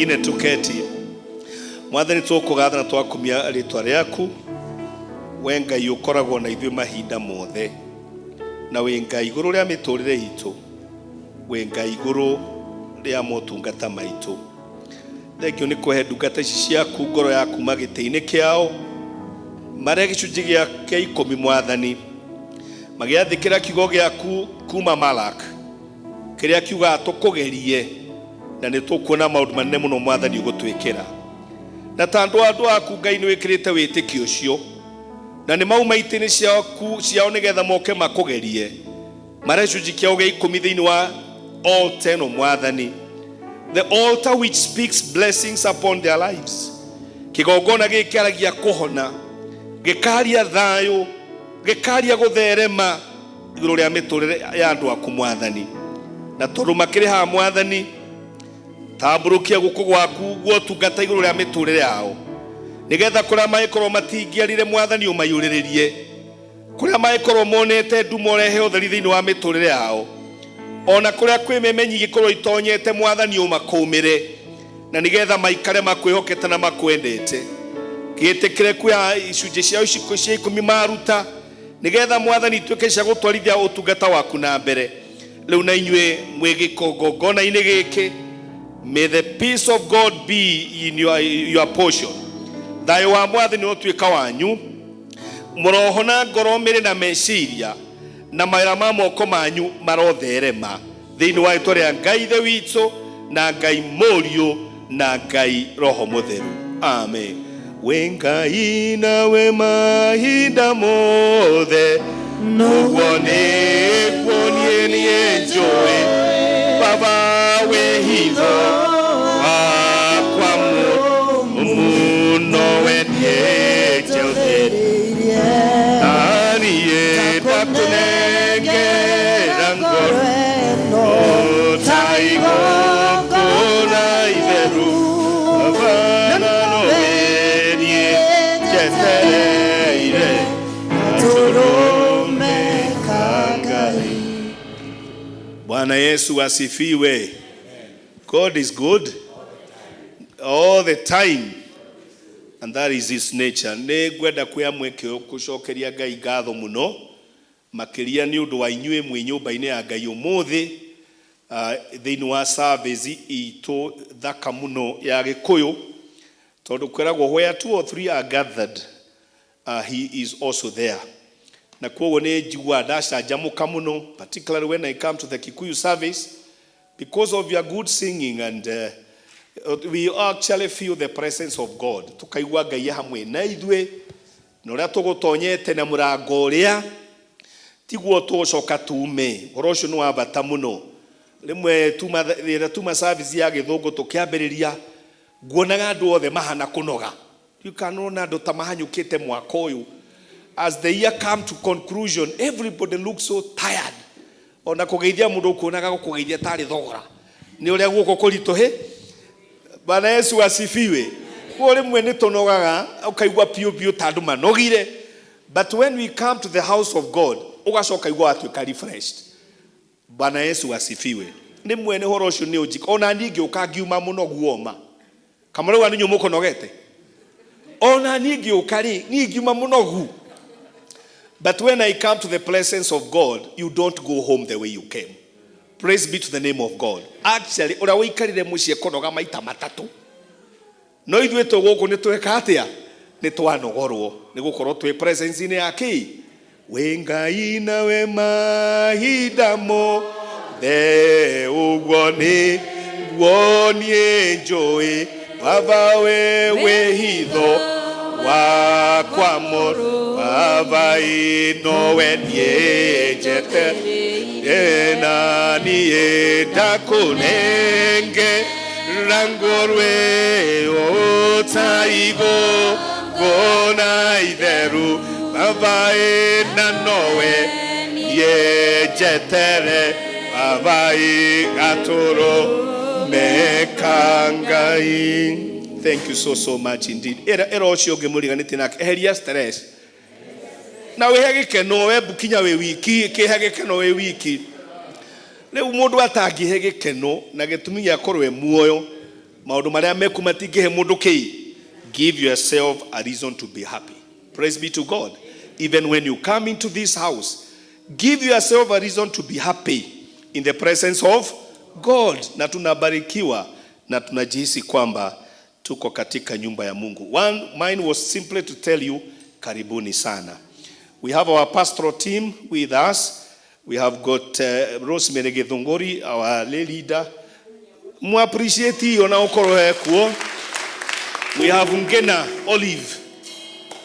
Wengine tuketi. Mwathani, tũkũgatha na twakumia rĩtwa rĩaku, we Ngai ũkoragwo na ithuĩ mahinda mothe, na wĩ Ngai igũrũ rĩa mĩtũrĩre itũ, wĩ Ngai igũrũ rĩa motungata maitũ. Thengio nĩ kũhe ndungata ici ciaku ngoro ya kuma gĩtĩ-inĩ kĩao, marĩa gĩcunjĩ gĩa kĩa 10, Mwathani, magĩathĩkĩra kiugo gĩaku kuma Malak kĩrĩa kiugaga tũkũgerie na nĩ tũkuona maũndũ manene mũno, Mwathani, ũgũtwĩkĩra. Na ta andũ aku, Ngai, nĩ wĩkĩrĩte wĩtĩkio ũcio na nĩ mauma itĩ-inĩ ciaku ciao nĩgetha moke makũgerie, marĩa gĩcunjĩ kĩao gĩa 10 thĩinĩ wa altar ĩno, Mwathani, the altar which speaks blessings upon their lives, kĩgongona gĩkĩ kĩaragia kũhona, gĩkaria thayũ, gĩkaria gũtherema igũrũ rĩa mĩtũrĩre ya andũ aku, Mwathani. Na tondũ makĩrĩ haha, Mwathani, tambũrũkia guoko gwaku guotungata igũrũ rĩa mĩtũrĩre yao, nĩgetha kũrĩa mangĩkorwo matingĩarire, Mwathani, ũmaiyũrĩrĩrie, kũrĩa mangĩkorwo monete nduma, ũrehe ũtheri thĩinĩ wa mĩtũrĩre yao, ona kũrĩa kwĩ memenyi igĩkorwo itonyete, Mwathani, ũmakũmĩre, na nĩgetha maikare makwĩhokete na makwendete. Gĩtĩkĩre kuoya icunjĩ ciao ici cia 10 maruta, nĩgetha, Mwathani, ituĩke cia gũtwarithia ũtungata waku na mbere. Rĩu na inyuĩ mwĩ gĩkongongona-inĩ gĩkĩ, may the peace of God be in your portion. Thayũ wa Mwathani ũtuĩka wanyu. Mũrohona ngoro, mĩrĩ na meciria na mawĩra ma moko manyu marotherema thĩinĩ wa rĩtwa rĩa Ngai Ithe witũ na Ngai Mũriũ na Ngai Roho Mũtheru, amen. Wĩ Ngai nawe mahinda mothe, ũguo nĩguo niĩ niĩ njũĩ. Baba, wĩ hitho wakwa mũno, we niĩ njeũthĩrĩirie na niĩ ndakũnengera ngoro ta igongona itheru. Baba, na nowe niĩ njetereire gatũrũme ka Ngai. Bwana Yesu asifiwe. God is good all the time, and that is his nature. Nĩ ngwenda kuoya mweke ũyũ kũcokeria Ngai ngatho mũno makĩria nĩ ũndũ wa inyuĩ mwĩ nyũmba-inĩ ya Ngai ũmũthĩ, thĩinĩ wa service itũ thaka mũno ya Gĩkũyũ, tondũ kwĩragwo where two or three are gathered, he is also there. Na kwoguo nĩ njiguaga ndacanjamũka mũno, particularly when I come to the Kikuyu service, because of your good singing, and we actually feel the presence of God. Tukaigua Ngai hamwe na ithuĩ, na ũrĩa tũgũtonyete na mũrango ũrĩa tiguo tũgũcoka tume. Ũhoro ũcio nĩ wa bata mũno. Rĩmwe tuma rĩrĩa tuma service ya Gĩthũngũ tũkĩambĩrĩria, nguonaga andũ othe mahana kũnoga. Ndikanona andũ ta mahanyũkĩte mwaka ũyũ. As the year come to conclusion, everybody looks so tired. Ona kũgeithia mũndũ ũkuonaga gũkũgeithia tarĩ thogora nĩ ũrĩa guoko kũritũhĩ. Bwana Yesu asifiwe. Kuo rĩmwe nĩ tũnogaga, ũkaigua piũ piũ ta andũ manogire, but when we come to the house of God, ũgacoka igua watuĩka refreshed. Bwana Yesu asifiwe. Rĩmwe nĩ ũhoro ũcio nĩ ũnjika ona niĩ ngĩũka ngiuma mũno guoma kamũrauga nĩ inyuĩ mũkũnogete, ona niĩ ngĩũka rĩ, niĩ ngiuma mũnogu. But when I come to the presence of God, you don't go home the way you came. Praise be to the name of God. Actually, ũrĩa ũikarire mũciĩ kũnoga maita matatũ, no ithuĩ twĩ gũkũ nĩ tweka atĩa? Nĩ twanogorwo nĩ gũkorwo twĩ presence-inĩ ya kĩ wĩ Ngai nawe mahinda mothe, ũguo nĩ guo niĩ njũĩ. Baba, we wĩ hitho wakwa mũrũ, Baba, nowe niĩ njete na niĩ ndakũnengera ngorwe ta igongona itheru. Baba, na nowe niĩ njetere, Baba, gatũrũme ka Ngai. Thank you so so much indeed. Ĩra ĩra ũcio ũngĩ mũriganĩtie nake, eheria stress na wĩhe gĩkeno. We kinya wĩ wiki, kĩhe gĩkeno wĩ wiki. Rĩu mũndũ atangĩhe gĩkeno na gĩtũmi gĩa korwo e muoyo. Maũndũ marĩa meku matingĩhe mũndũ kĩ. Give yourself a reason to be happy. Praise be to God. Even when you come into this house, give yourself a reason to be happy in the presence of God. Na tunabarikiwa na tunajihisi kwamba tuko katika nyumba ya Mungu. One, mine was simply to tell you, karibuni sana. We have our pastoral team with us. We have got Rosemary Githunguri, our lay leader. Mu appreciate hiyo na ukorwo hekuo. We have Ngena Olive.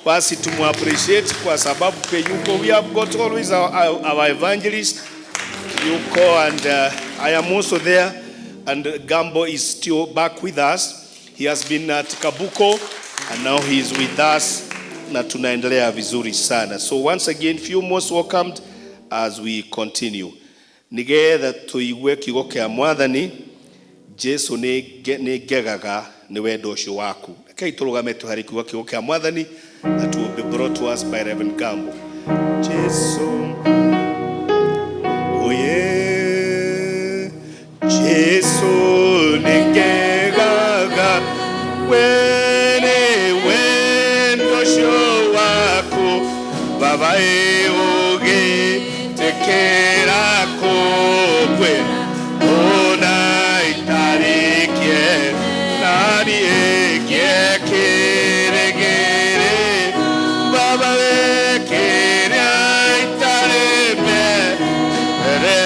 Basi tumu appreciate kwa sababu pe yuko. We have got always our evangelist yuko, and I am also there, and Gambo is still back with us. He has been at Kabuko and now he is with us, na tunaendelea vizuri sana. So once again, feel most welcomed as we continue. Nigetha tuigue kiugo kia Mwathani Jesu. Nĩ ngegaga nĩ wendo ũcio waku. Rekei tũrũgame tũharĩ kiugo kiugo kĩa Mwathani that will be brought to us by Reverend Gambo. Jesu oye, Jesu, nĩ ngegaga wene wendo ũcio waku. Baba ũgĩtĩkĩra kũgwe ona itarĩkie nani ĩngĩkĩrĩgĩrĩ. Baba wekĩrĩa itarĩ mbere.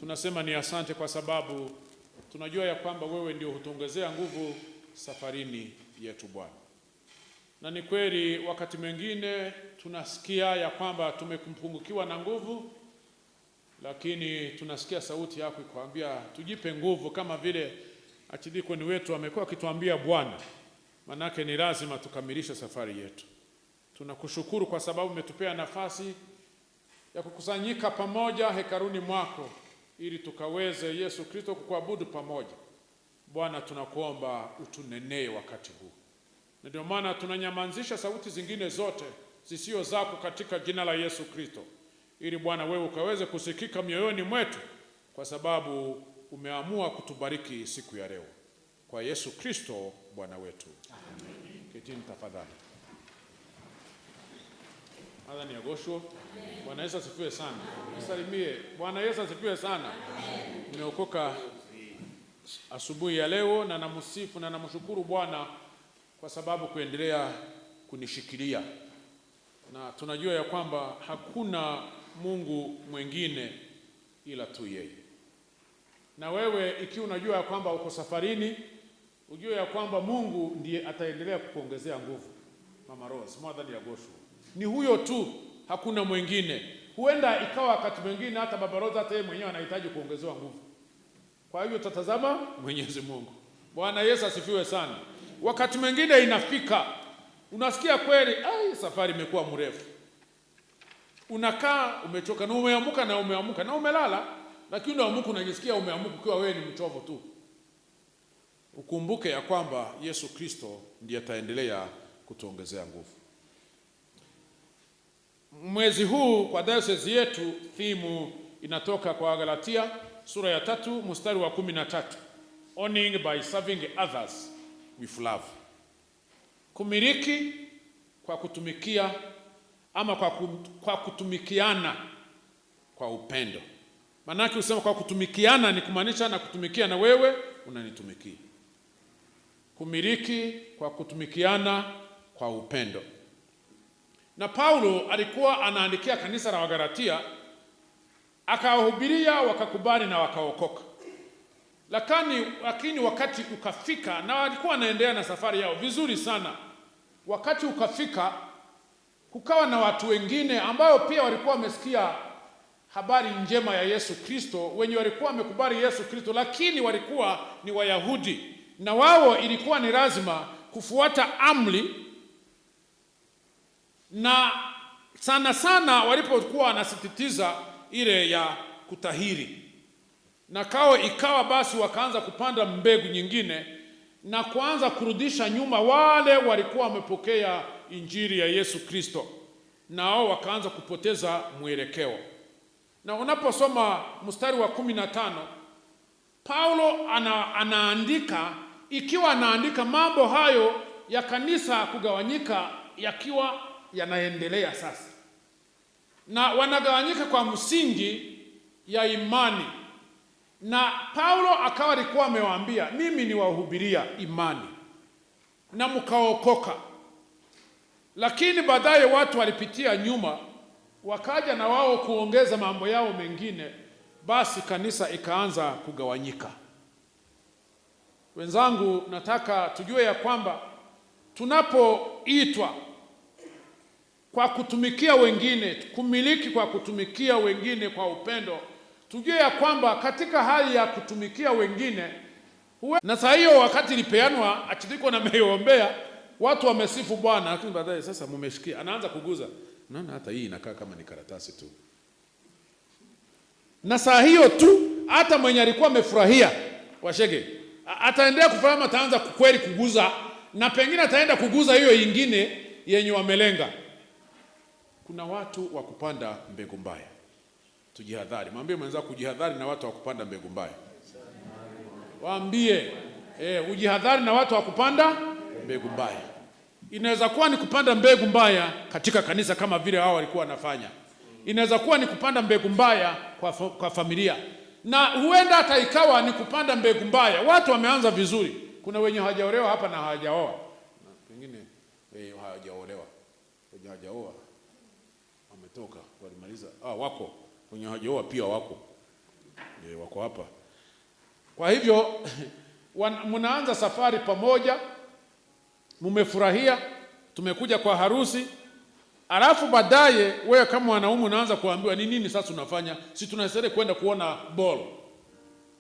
Tunasema ni asante kwa sababu tunajua ya kwamba wewe ndio hutuongezea nguvu safarini yetu Bwana. Na ni kweli wakati mwingine tunasikia ya kwamba tumepungukiwa na nguvu, lakini tunasikia sauti yako ikwambia tujipe nguvu, kama vile archdeacon wetu amekuwa akituambia Bwana, manake ni lazima tukamilishe safari yetu. Tunakushukuru kwa sababu umetupea nafasi ya kukusanyika pamoja hekaluni mwako ili tukaweze Yesu Kristo kukuabudu pamoja. Bwana, tunakuomba utunenee wakati huu, na ndio maana tunanyamazisha sauti zingine zote zisio zako katika jina la Yesu Kristo, ili Bwana wewe ukaweze kusikika mioyoni mwetu, kwa sababu umeamua kutubariki siku ya leo, kwa Yesu Kristo Bwana wetu. Amen. Ketini tafadhali. Mwathani agocwo. Bwana Yesu asifiwe sana. Nisalimie. Bwana Yesu asifiwe sana. Nimeokoka asubuhi ya leo na namsifu na namshukuru Bwana kwa sababu kuendelea kunishikilia, na tunajua ya kwamba hakuna Mungu mwingine ila tu yeye. Na wewe ikiwa unajua ya kwamba uko safarini, ujue ya kwamba Mungu ndiye ataendelea kukuongezea nguvu. Mama Rose, Mwathani agocwo, ni huyo tu, hakuna mwingine. Huenda ikawa wakati mwingine hata Baba Rose hata yeye mwenyewe anahitaji kuongezewa nguvu. Kwa hivyo tutatazama Mwenyezi Mungu. Bwana Yesu asifiwe sana. Wakati mwingine inafika unasikia kweli, ai, safari imekuwa mrefu, unakaa umechoka na umeamuka na umeamuka na umelala, lakini unaamuka unajisikia umeamuka ukiwa wewe ni mchovu tu. Ukumbuke ya kwamba Yesu Kristo ndiye ataendelea kutuongezea nguvu. Mwezi huu kwa diocese yetu theme inatoka kwa Galatia sura ya 3 mstari wa 13, owning by serving others with love. Kumiliki kwa kutumikia ama kwa kutumikiana kwa upendo. Maanake usema kwa kutumikiana ni kumaanisha na kutumikia na wewe unanitumikia. Kumiliki kwa kutumikiana kwa upendo. Na Paulo alikuwa anaandikia kanisa la Wagalatia, akawahubiria wakakubali na wakaokoka. Lakini wakati ukafika, na walikuwa wanaendelea na safari yao vizuri sana. Wakati ukafika, kukawa na watu wengine ambao pia walikuwa wamesikia habari njema ya Yesu Kristo, wenye walikuwa wamekubali Yesu Kristo, lakini walikuwa ni Wayahudi, na wao ilikuwa ni lazima kufuata amri, na sana sana walipokuwa wanasisitiza ile ya kutahiri, na kao ikawa basi wakaanza kupanda mbegu nyingine na kuanza kurudisha nyuma wale walikuwa wamepokea injili ya Yesu Kristo, nao wakaanza kupoteza mwelekeo. Na unaposoma mstari wa 15, Paulo anaandika, ikiwa anaandika mambo hayo ya kanisa kugawanyika yakiwa yanaendelea sasa, na wanagawanyika kwa msingi ya imani. Na Paulo akawa alikuwa amewaambia, mimi niwahubiria imani na mkaokoka. Lakini baadaye watu walipitia nyuma, wakaja na wao kuongeza mambo yao mengine, basi kanisa ikaanza kugawanyika. Wenzangu, nataka tujue ya kwamba tunapoitwa kwa kutumikia wengine, kumiliki kwa kutumikia wengine kwa upendo, tujue ya kwamba katika hali ya kutumikia wengine na saa hiyo wakati ilipeanwa achidiko na meiombea, watu wamesifu Bwana, lakini baadaye sasa mumeshikia, anaanza kuguza, naona hata hii inakaa kama ni karatasi tu. Na saa hiyo tu hata mwenye alikuwa amefurahia washege ataendelea kufurahia, ataanza kweli kuguza, na pengine ataenda kuguza hiyo ingine yenye wamelenga. Kuna watu wa kupanda mbegu mbaya. Tujihadhari. Mwambie mwenzako kujihadhari na watu wa kupanda mbegu mbaya. Waambie, ujihadhari na watu wa kupanda mbegu mbaya. Inaweza kuwa ni kupanda mbegu mbaya katika kanisa kama vile hao walikuwa wanafanya. Inaweza kuwa ni kupanda mbegu mbaya kwa familia. Na huenda hata ikawa ni kupanda mbegu mbaya. Watu wameanza vizuri. Kuna wenye hawajaolewa hapa na hawajaoa. Na pengine hawajaolewa. Wenye hawajaoa wametoka, walimaliza. Wako. Wenye hawajaoa pia wako. Wako hapa. Kwa hivyo mnaanza safari pamoja, mumefurahia, tumekuja kwa harusi, alafu baadaye wewe kama mwanaume unaanza kuambiwa, ni nini sasa unafanya? Si tunastahili kwenda kuona ball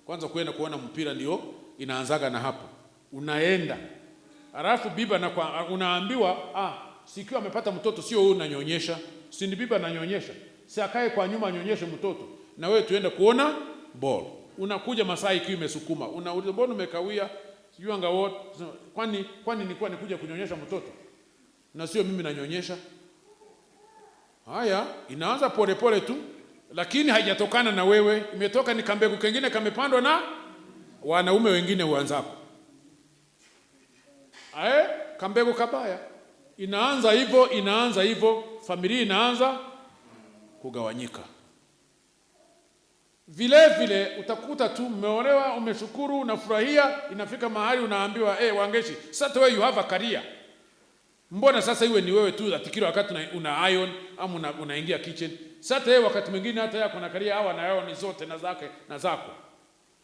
kwanza, kwenda kuona mpira ndio inaanzaga na hapo, unaenda alafu bibi na kwa, unaambiwa, sikiwa amepata mtoto, sio wewe unanyonyesha, si ni bibi ananyonyesha, si akae kwa nyuma anyonyeshe mtoto, na wewe tuende kuona ball. Unakuja masaa ikiwa imesukuma, unauliza, mbona umekawia? Sijui anga wote, kwani nilikuwa nikuja kunyonyesha mtoto na sio mimi nanyonyesha? Haya, inaanza polepole tu, lakini haijatokana na wewe, imetoka ni kambegu kengine kamepandwa na wanaume wengine wenzako. Ae, kambegu kabaya. Inaanza hivyo, inaanza hivyo, familia inaanza kugawanyika. Vile vile utakuta tu mmeolewa, umeshukuru, unafurahia, inafika mahali unaambiwa, "Wangeshi, sasa wewe you have a career. Mbona sasa iwe ni wewe tu ati kila wakati una iron ama unaingia kitchen? Sasa yeye wakati mwingine hata yeye kuna career au ana iron zote na zake na zako."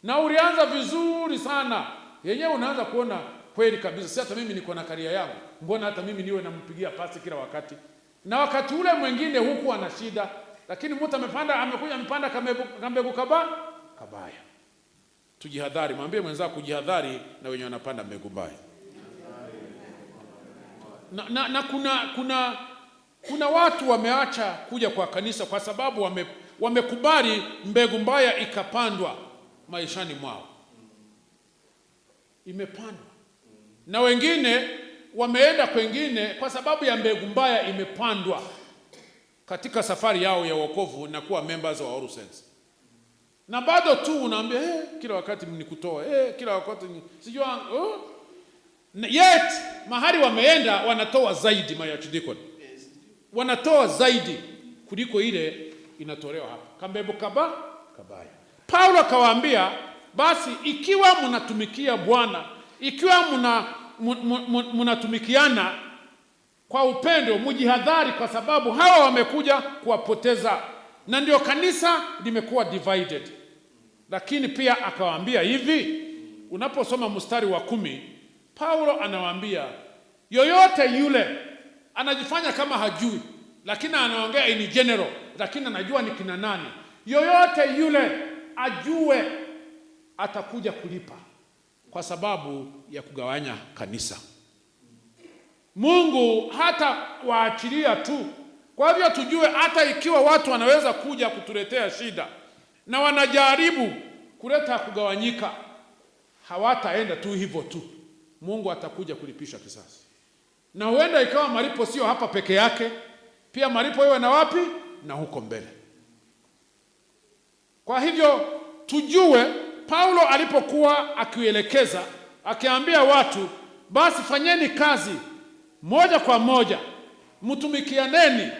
Na ulianza vizuri sana. Yenyewe unaanza kuona kweli kabisa, si hata mimi niko na career yangu. Mbona hata mimi niwe nampigia pasi kila wakati? Na wakati ule mwingine huku ana shida, lakini mtu amepanda, amekuja amepanda kambegu kabaya. Tujihadhari, mwambie mwenzako kujihadhari na wenye wanapanda mbegu mbaya. Na kuna watu wameacha kuja kwa kanisa kwa sababu wamekubali mbegu mbaya ikapandwa maishani mwao. Imepandwa. Na wengine wameenda kwengine kwa sababu ya mbegu mbaya imepandwa katika safari yao ya wokovu na kuwa members wa All Saints. Na bado tu unaambia, kila wakati mnikutoa, kila wakati ni sijua, oh. Yet mahali wameenda wanatoa zaidi, my archdeacon. Wanatoa zaidi kuliko ile inatolewa hapa. Kambegu kabaya. Paulo akawaambia, basi ikiwa mnatumikia Bwana, ikiwa mnatumikiana kwa upendo, mjihadhari kwa sababu hawa wamekuja kuwapoteza. Na ndio kanisa limekuwa divided. Lakini pia akawaambia hivi, unaposoma mstari wa 10, Paulo anawaambia yoyote yule anajifanya kama hajui, lakini anaongea in general, lakini anajua ni kina nani. Yoyote yule ajue atakuja kulipa kwa sababu ya kugawanya kanisa. Mungu hata waachilia tu. Kwa hivyo tujue hata ikiwa watu wanaweza kuja kutuletea shida na wanajaribu kuleta kugawanyika, hawataenda tu hivyo tu. Mungu atakuja kulipisha kisasi. Na huenda ikawa malipo sio hapa peke yake, pia malipo iwe na wapi? Na huko mbele. Kwa hivyo tujue Paulo alipokuwa akielekeza, akiambia watu basi fanyeni kazi moja kwa moja, mtumikianeni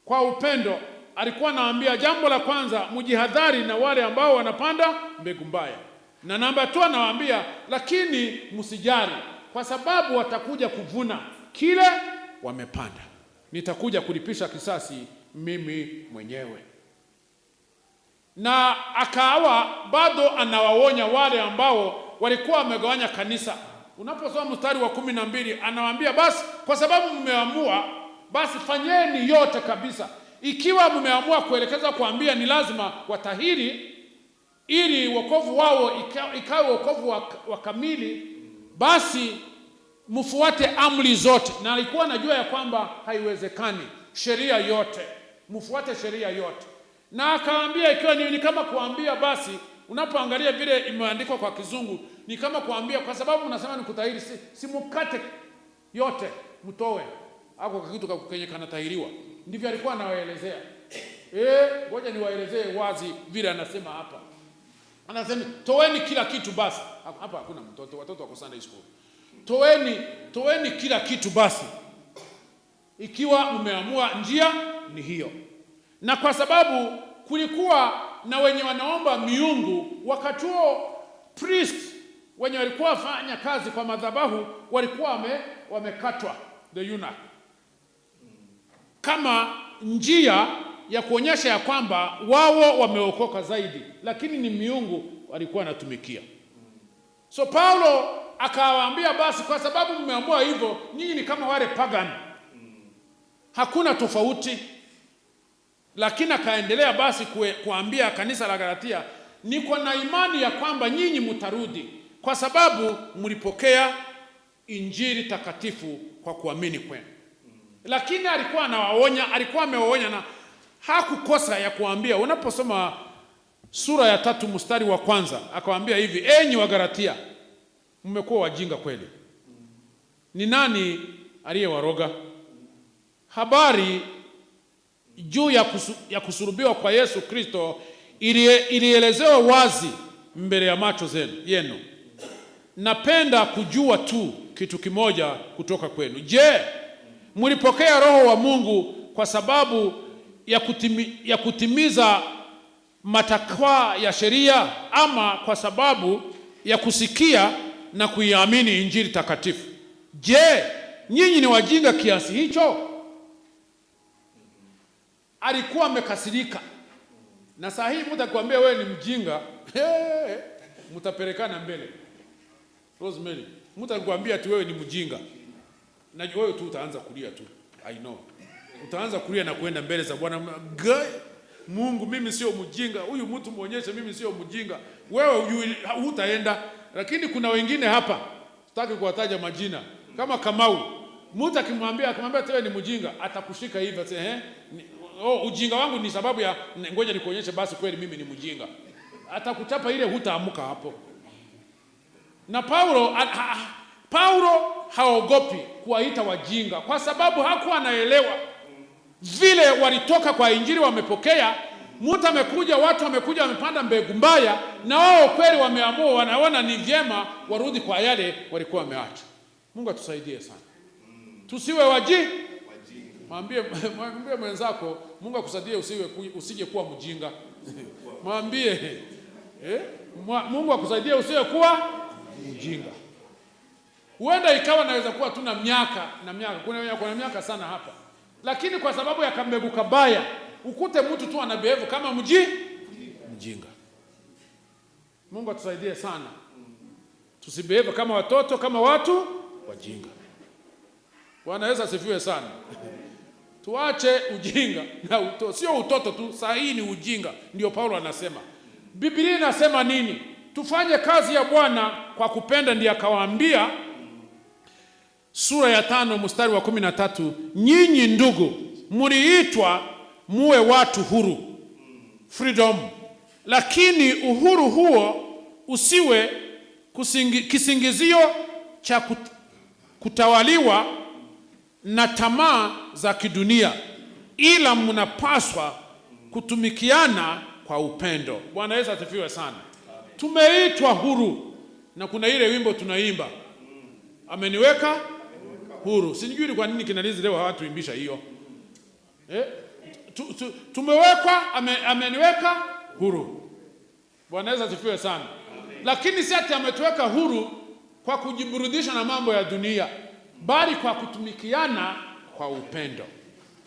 kwa upendo, alikuwa anawaambia jambo la kwanza, mjihadhari na wale ambao wanapanda mbegu mbaya. Na namba 2 anawaambia, lakini msijali kwa sababu watakuja kuvuna kile wamepanda. Nitakuja kulipisha kisasi mimi mwenyewe. Na akawa bado anawaonya wale ambao walikuwa wamegawanya kanisa. Unaposoma mstari wa 12 anawaambia basi kwa sababu mmeamua, basi fanyeni yote kabisa. Ikiwa mmeamua kuelekeza kuambia ni lazima watahiri ili wokovu wao ikawe wokovu wa kamili, basi mfuate amri zote. Na alikuwa anajua ya kwamba haiwezekani, sheria yote, mfuate sheria yote. Na akaambia ikiwa ni kama kuambia basi, unapoangalia vile imeandikwa kwa Kizungu ni kama kuambia kwa sababu unasema ni kutahiri, si mkate yote mtoe ako kitu kenye kanatahiriwa. Ndivyo alikuwa anawaelezea. Ngoja niwaelezee wazi vile anasema hapa. Anasema toeni kila kitu basi. Hapa hakuna mtoto, watoto wako Sunday school. Toeni kila kitu basi, ikiwa mmeamua njia ni hiyo. Na kwa sababu kulikuwa na wenye wanaomba miungu wakati huo, priest wenye walikuwa wafanya kazi kwa madhabahu walikuwa wamekatwa the eunuch, kama njia ya kuonyesha ya kwamba wao wameokoka zaidi, lakini ni miungu walikuwa wanatumikia. So Paulo akawaambia, basi kwa sababu mmeamua hivyo, nyinyi ni kama wale pagan, hakuna tofauti. Lakini akaendelea basi kuambia kanisa la Galatia, niko na imani ya kwamba nyinyi mtarudi, kwa sababu mlipokea injili takatifu kwa kuamini kwenu. Lakini alikuwa anawaonya, alikuwa amewaonya na hakukosa ya kuambia. Unaposoma sura ya 3 mstari wa 1, akawaambia hivi, enyi Wagalatia, mmekuwa wajinga kweli. Ni nani aliyewaroga? Habari juu ya kusulubiwa kwa Yesu Kristo ilielezewa wazi mbele ya macho yenu. Napenda kujua tu kitu kimoja kutoka kwenu. Je, mlipokea Roho wa Mungu kwa sababu ya kutimiza matakwa ya sheria, ama kwa sababu ya kusikia na kuiamini injili takatifu? Je, nyinyi ni wajinga kiasi hicho? Alikuwa amekasirika. Na saa hii mtu akikwambia wewe ni mjinga, mtapelekana mbele. Rosemary, mtu akikwambia ati wewe ni mjinga, na wewe tu utaanza kulia tu. I know. Utaanza kulia na kuenda mbele za Bwana. Mungu, mimi sio mjinga. Huyu mtu muonyeshe mimi sio mjinga. Wewe hutaenda. Lakini kuna wengine hapa, sitaki kuwataja majina, kama Kamau. Mtu akimwambia wewe ni mjinga, atakushika hivi aseme, ujinga wangu ni sababu ya, ngoja nikuonyeshe basi kweli mimi ni mjinga. Atakuchapa ile, hutaamka hapo. Na Paulo haogopi kuwaita wajinga, kwa sababu hakuwa anaelewa vile walitoka kwa injili wamepokea. Mtu amekuja, watu wamekuja wamepanda mbegu mbaya, na wao kweli wameamua, wanaona ni vyema warudi kwa yale walikuwa wameacha. Mungu atusaidie sana, tusiwe wajinga. Mwambie mwenzako, Mungu akusaidie usije kuwa mjinga. Mwambie, Mungu akusaidie usiwe kuwa mjinga. Huenda ikawa naweza kuwa tuna miaka na miaka, kuna miaka sana hapa, lakini kwa sababu ya kambegu kabaya ukute mtu tu ana behave kama mjinga. Mungu atusaidie sana, tusibehave kama watoto, kama watu wajinga. Bwana Yesu asifiwe sana. Tuache ujinga na sio utoto tu, saa hii ni ujinga. Ndio Paulo anasema. Biblia inasema nini? Tufanye kazi ya Bwana kwa kupenda. Ndiye akawaambia sura ya 5 mstari wa 13, nyinyi ndugu mliitwa muwe watu huru, freedom, lakini uhuru huo usiwe kisingizio cha kutawaliwa na tamaa za kidunia, ila mnapaswa kutumikiana kwa upendo. Bwana Yesu asifiwe sana. Tumeitwa huru, na kuna ile wimbo tunaimba, ameniweka huru. Sijui ni kwa nini kinalizi leo hawatuimbisha hiyo. Tumewekwa, ameniweka huru. Bwana Yesu asifiwe sana. Lakini si ati ametuweka huru kwa kujiburudisha na mambo ya dunia, bali kwa kutumikiana kwa upendo.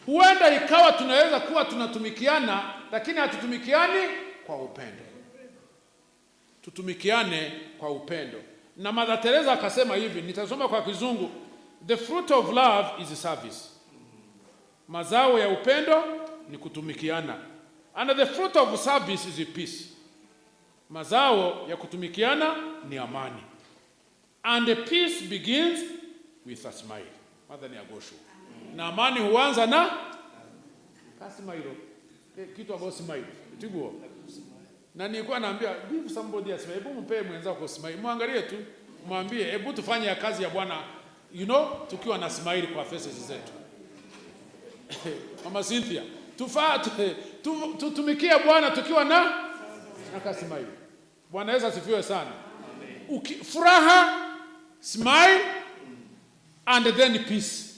Huenda ikawa tunaweza kuwa tunatumikiana, lakini hatutumikiani kwa upendo. Tutumikiane kwa upendo. Na Mother Teresa akasema hivi, nitasoma kwa Kizungu, the fruit of love is service. Mazao ya upendo ni kutumikiana. And the fruit of service is peace. Mazao ya kutumikiana ni amani. And the peace begins with a smile. Mother ni agosho. Na amani huanza na kasmile. Kitu ambacho smile. Tiguo. Na nilikuwa naambia give somebody a smile. Hebu mpe mwenzako smile. Muangalie tu, mwambie hebu tufanye kazi ya Bwana, you know, tukiwa na smile kwa faces zetu. Mama Cynthia, tutumikie Bwana tukiwa na kasmile. Bwana Yesu asifiwe sana. Furaha, smile and then peace.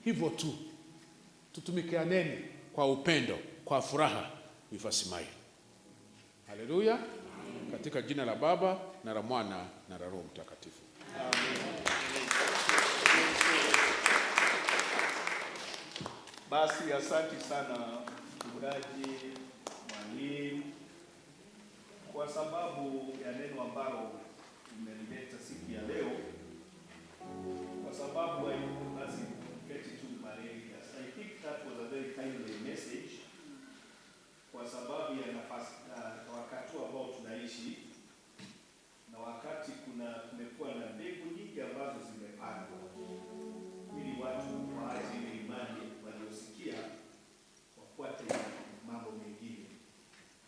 Hivyo tu. Tutumikianeni kwa upendo, kwa furaha, with a smile. Haleluya. Katika jina la Baba na la Mwana na la Roho Mtakatifu. Amen. Basi asante sana Mchungaji, mwalimu, kwa sababu ya neno ambalo umelileta siku ya leo, kwa sababu basi keti tu malaria. I think that was a very timely message kwa sababu ya nafasi na wakati ambao tunaishi na wakati kumekuwa na mbegu nyingi ambazo zimepandwa ili watu waache ile imani waliosikia wafuate mambo mengine.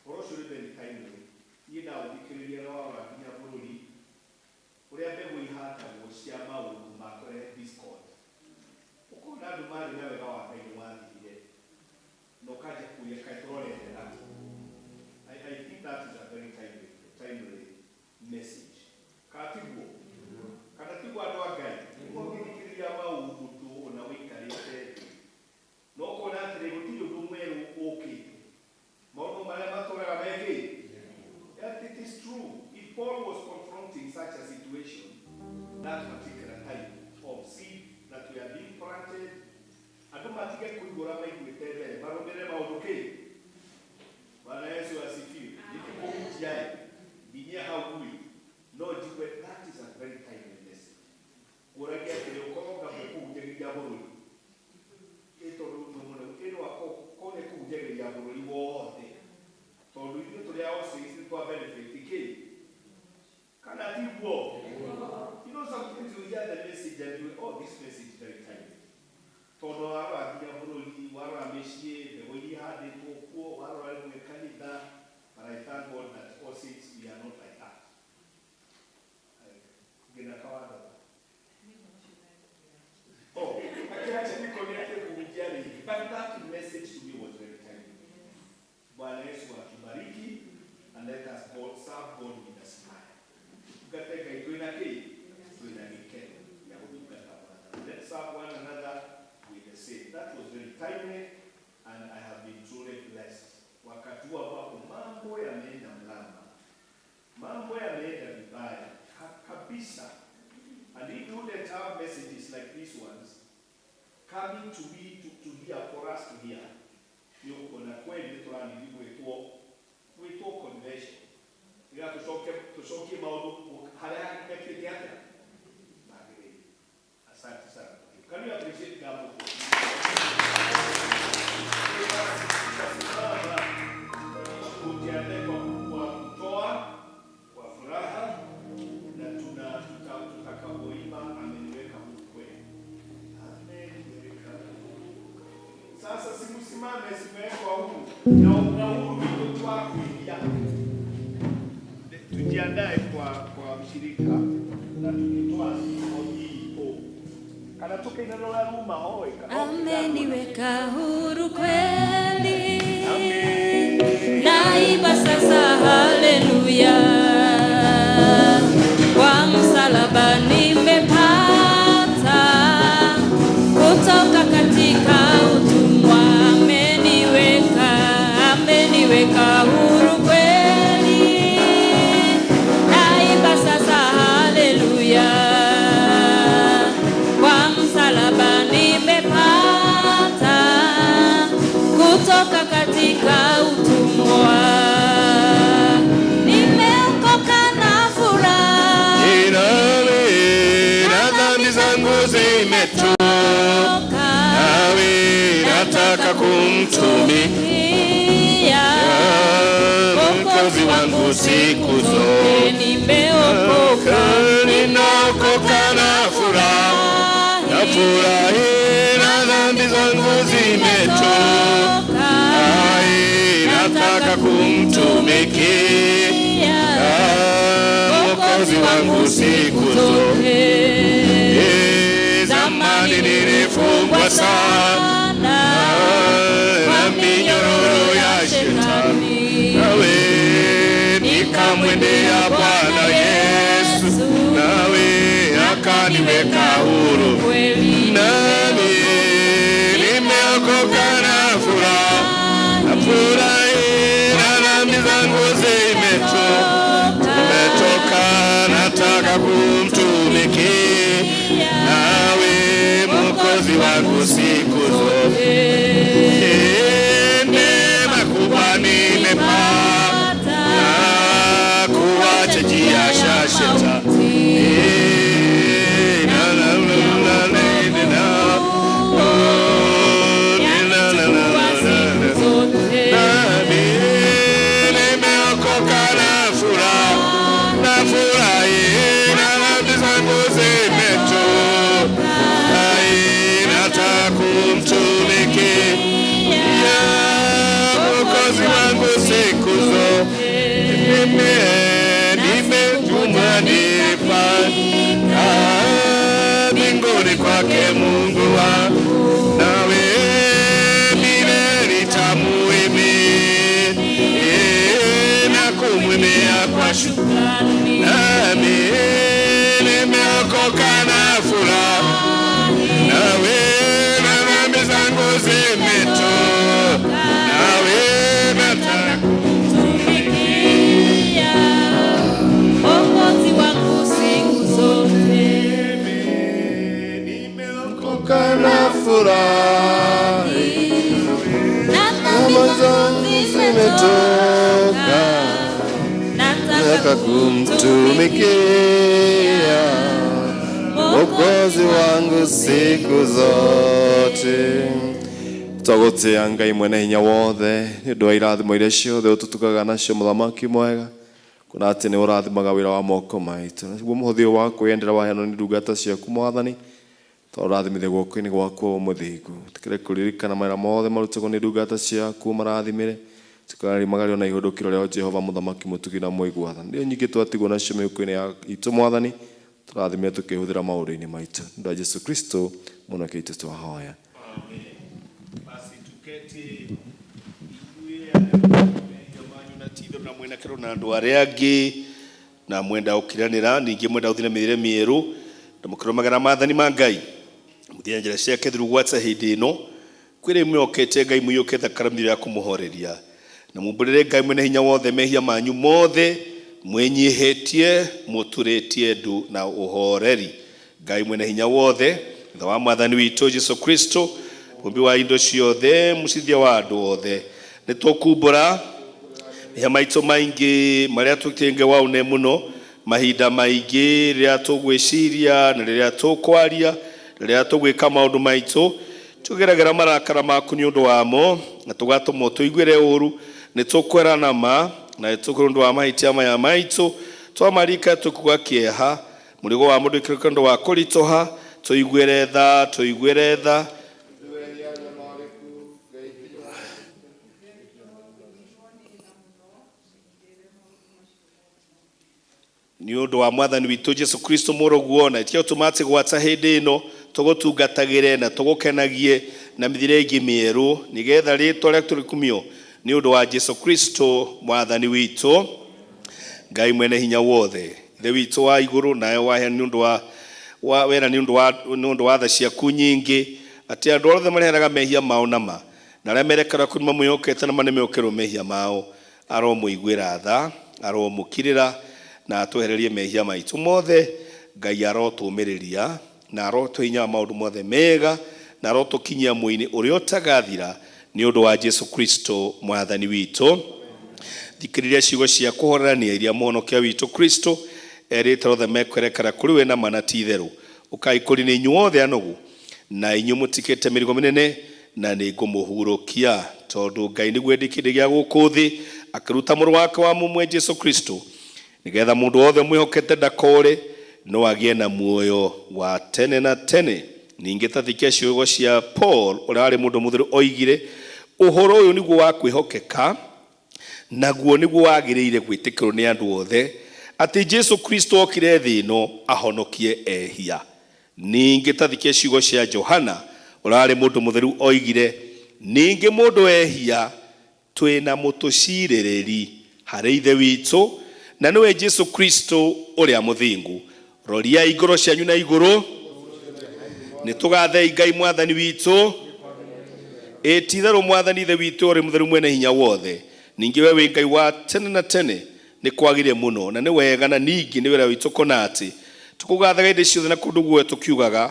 Ũhoro ũcio nĩ very timely. Niĩ ndaũthikĩrĩria na warora nginya bũrũri ũrĩa mbegũ ihandagwo cia maũndũ ma kũrehe discord, ũkona andũ marĩ na wega wa Ngai nĩ wathirire na ũkanjia kũria, kaĩ tũrorete nakũ? I think that is a very timely message. Kana tiguo? Kana tiguo, andũ a Ngai? Nĩguo ũngĩthikĩrĩria maũndũ ona wĩikarĩte thĩ na ũkona atĩrĩ, gũtirĩ ũndũ mwerũ ũkĩte, maũndũ marĩa matũraga mekĩ. That it is true. If Paul was confronting such a situation, that particular type of seed that we are being planted, andũ matige kũigua ũrĩa maiguĩte mbere, marũmĩrĩre maũndũ kĩ. Bwana Yesu asifiwe. Nikĩkũhunjia ĩ nginya hau ĩ no njigue that is a very timely message. Ngũragia atĩrĩ, ũkorwo nga mũkũhunjagĩria bũrũri ĩ tondũ mũno ĩno ko nĩ kũhunjagĩria bũrũri wothe, tondũ ithuĩ tũrĩ a All nĩ twa benefit kĩ, kana tiguo? Sometimes you hear the message and you, "Oh, this message is very timely," tondũ warora nginya bũrũri, warora mĩciĩ, mbegũ iria ihandĩtwo kuo, warora rĩmwe kanitha. But I thank God that All Saints, we are not like that. Ngina kawatho. Oh, akiacha niko kuhunjia rĩngĩ. But that message to me was very timely. Bwana Yesu atubariki and let us God serve God with a smile. Tungate Ngai twĩna kĩ? Twĩna gĩkeno gĩa gũtungata Mwathani. Let's serve one another with the same. That was very timely and I have been truly blessed. Wakati huu ambapo mambo yameenda mrama, mambo yameenda vibaya kabisa. And if you wouldn't have messages like these ones coming to we to hear, for us to hear, nĩ ũkuona kweli nĩ tũranĩthi gwĩtwo conversion nĩgetha tũcokie maũndũ harĩa mekĩte atĩa magĩrĩire. Asante sana. Can you appreciate Gambo? Tutasimama tujiandae kwa kutoa kwa furaha na tutakapoimba "Ameniweka huru kweli". Ameniweka huru. Sasa simusimame, simewekwa huru na uhuru iko kwa kuingia. Tujiandae kwa mshirika na tukitoa o kana tukainarora ruma hoe. Ameniweka huru kweli, naimba sasa haleluya. Kwa msalaba nimepata kutoka katika utumwa, ameniweka huru kweli, naimba sasa haleluya. Kwa msalaba nimepata kutoka katika utumwa, nimeokoka na furaha Ninawe na dhambi zangu zimetoka, nawe nataka kumtumikia Mwokozi wangu siku zote. Nimeokoka, Ninaokoka na furaha, nafurahi na dhambi zangu zimetoka, ai, nataka kumtumikia Mwokozi wangu siku zote. Zamani nilifungwa sana na minyororo ya shetani, nawe nikamwendea Bwana Yesu, nawe akaniweka huru, nami nimeokoka na furaha, nafurahi na dhambi zangu zimetoka, nataka kumtumikia nawe Mwokozi wangu siku zote. Niache njia ya shetani. Eh, na, na, na, na, na, na, na. Oh, na, na, na, na, na, na. Nami nimeokoka na furaha, nafurahi na dhambi zangu zimetoka. Ai, nataka kumtumikia Mwokozi wangu siku zote. Mimi nimetumwa nifika mbinguni kwake Mungu wangu, nawe milele nitamuimbia na kumwimbia kwa shukrani. Nami nimeokoka na furaha, nawe na dhambi zangu zimetoka, nawe nataka Tumikia Mwokozi wangu siku zote. Nimeokoka na furahi, Na dhambi zangu zimetoka, nataka nataka kumtumikia Mwokozi wangu siku zote. Twagũtĩa Ngai mwene hinya wothe nĩ ũndũ wa irathimo iria ciothe ũtũtugaga nacio mũthamaki mwega, kuona atĩ nĩ ũrathimaga wĩra wa moko maitũ, naguo mũhũthĩ ũyũ wa kwĩyendera waheanwo nĩ ndungata ciaku Mwathani, tũrathimithia guoko-inĩ gwaku mũthingu. Tũkĩre kũririkana mawĩra mothe marutagwo nĩ ndungata ciaku, marathimĩre tukarimagario na ihũndũkĩro rĩa Jehova mũthamaki mũtugi na mũigua tha. Ndio nyingĩ twatigwo nacio mĩhuko-inĩ ya itũ Mwathani, tũrathimĩre tũkĩhũthĩra maũndũ-inĩ maitũ. Nĩ ũndũ wa Jesu Kristo mũnoke witũ twahoya. Basi tuketi ithuĩ arĩa manyu na ti itherũ na mwĩna kĩro na andũ arĩa angĩ na mwenda gũkiranĩra, ningĩ mwenda gũthiĩ na mĩthiĩre mĩerũ na mũkĩrũmagĩra maathani ma Ngai, mũthiĩ na njĩra ciake thiru gwata hĩndĩ ĩno kwĩrĩ mwĩhokete Ngai mũiyũkĩte karamithio ya kũmũhoreria, na mumbũrĩre Ngai mwene hinya wothe mehia manyu mothe, mwĩnyihĩtie, mũturĩtie ndu na ũhoreri. Ngai mwene hinya wothe, Ithe wa Mwathani witũ Jesu Kristo, mũmbi wa indo ciothe, mũcithia wa andũ othe, nĩ tũkumbũra mehia maitũ maingĩ marĩa twĩkĩte waune mũno mahinda maingĩ, rĩrĩa tũgwĩciria na rĩrĩa tũkwaria, rĩrĩa tũgwĩka maũndũ maitũ, tũgeragĩra marakara maku nĩ ũndũ wamo na tũgatũma tũiguĩre ũru. Nĩ tũkwĩrana ma na nĩ tũkwĩra ũndũ wa mahĩtia maya maitũ, twamarika tũkuga kĩeha, mũrigo wa mũndũ ĩkĩrĩka ũndũ wa kũritũha. Tũiguĩre tha, tũiguĩre tha. Nĩ ũndũ wa Mwathani witũ Jesu Kristo mũrũguo, na ĩtikĩo tũma atĩ gwata hĩndĩ ĩno tũgũtungatagĩre na tũgũkenagie na mĩthiĩre ĩngĩ mĩerũ, nĩgetha rĩtwa rĩaku tũrĩkumio nĩ ũndũ wa Jesu Kristo Mwathani witũ. Ngai mwene hinya wothe, Ithe witũ wa igũrũ, nawe waheana nĩ ũndũ wa wera nĩ ũndũ wa tha ciaku nyingĩ, atĩ andũ othe marehenaga mehia mao nama na arĩa merekera kũrĩ mamwĩhokete na manemeokerwo mehia mao, aromũiguĩra tha, aromũkirĩra na atwehererie mehia maitũ mothe. Ngai arotũmĩrĩria na arotũhe hinya wa maũndũ mothe mega na arotũkinyia mwĩinĩ ũrĩa ũtagathira nĩ ũndũ wa Jesu Kristo Mwathani witũ. Thikĩrĩria ciugo cia kũhorerania iria mũhonokia witũ Kristo erĩte othe mekwerekera kũrĩ we na mana ti itherũ: "Ũkai kũrĩ nĩ inyuothe anogu na inyuĩ mũtikĩte mĩrigo mĩnene, na nĩ ngũmũhurũkia." Tondũ Ngai nĩguo endi kĩndĩ gĩa gũkũ thĩ, akĩruta mũrũ wake wa mũmwe Jesu Kristo, nĩgetha mũndũ wothe mwĩhokete ndakore no agĩe na muoyo wa tene na tene. Ningĩ tathikia ciugo cia Paul ũrĩa warĩ mũndũ mũtheru, oigire, "Ũhoro ũyũ nĩguo wa kwĩhokeka, naguo nĩguo wagĩrĩire gwĩtĩkĩrwo nĩ andũ othe, atĩ Jesu Kristo okire thĩ ĩno ahonokie ehia." Ningĩ tathikia ciugo cia Johana ũrĩa warĩ mũndũ mũtheru, oigire, "Ningĩ mũndũ ehia, twĩna mũtũcirĩrĩri harĩ Ithe witũ, na nĩwe Jesu Kristo ũrĩa mũthingu." Roriai ngoro cianyu na igũrũ. Nĩ tũgathei Ngai Mwathani witũ. Ĩ ti-itherũ Mwathani Ithe witũ ũrĩ mũtheru mwene hinya wothe, ningĩ we wĩ Ngai wa tene na tene. Nĩ kwagĩrĩire mũno na nĩ wega na ningĩ nĩ wĩra witũ kũna atĩ tũkũgathaga hĩndĩ ciothe na kũndũ guothe tũkiugaga.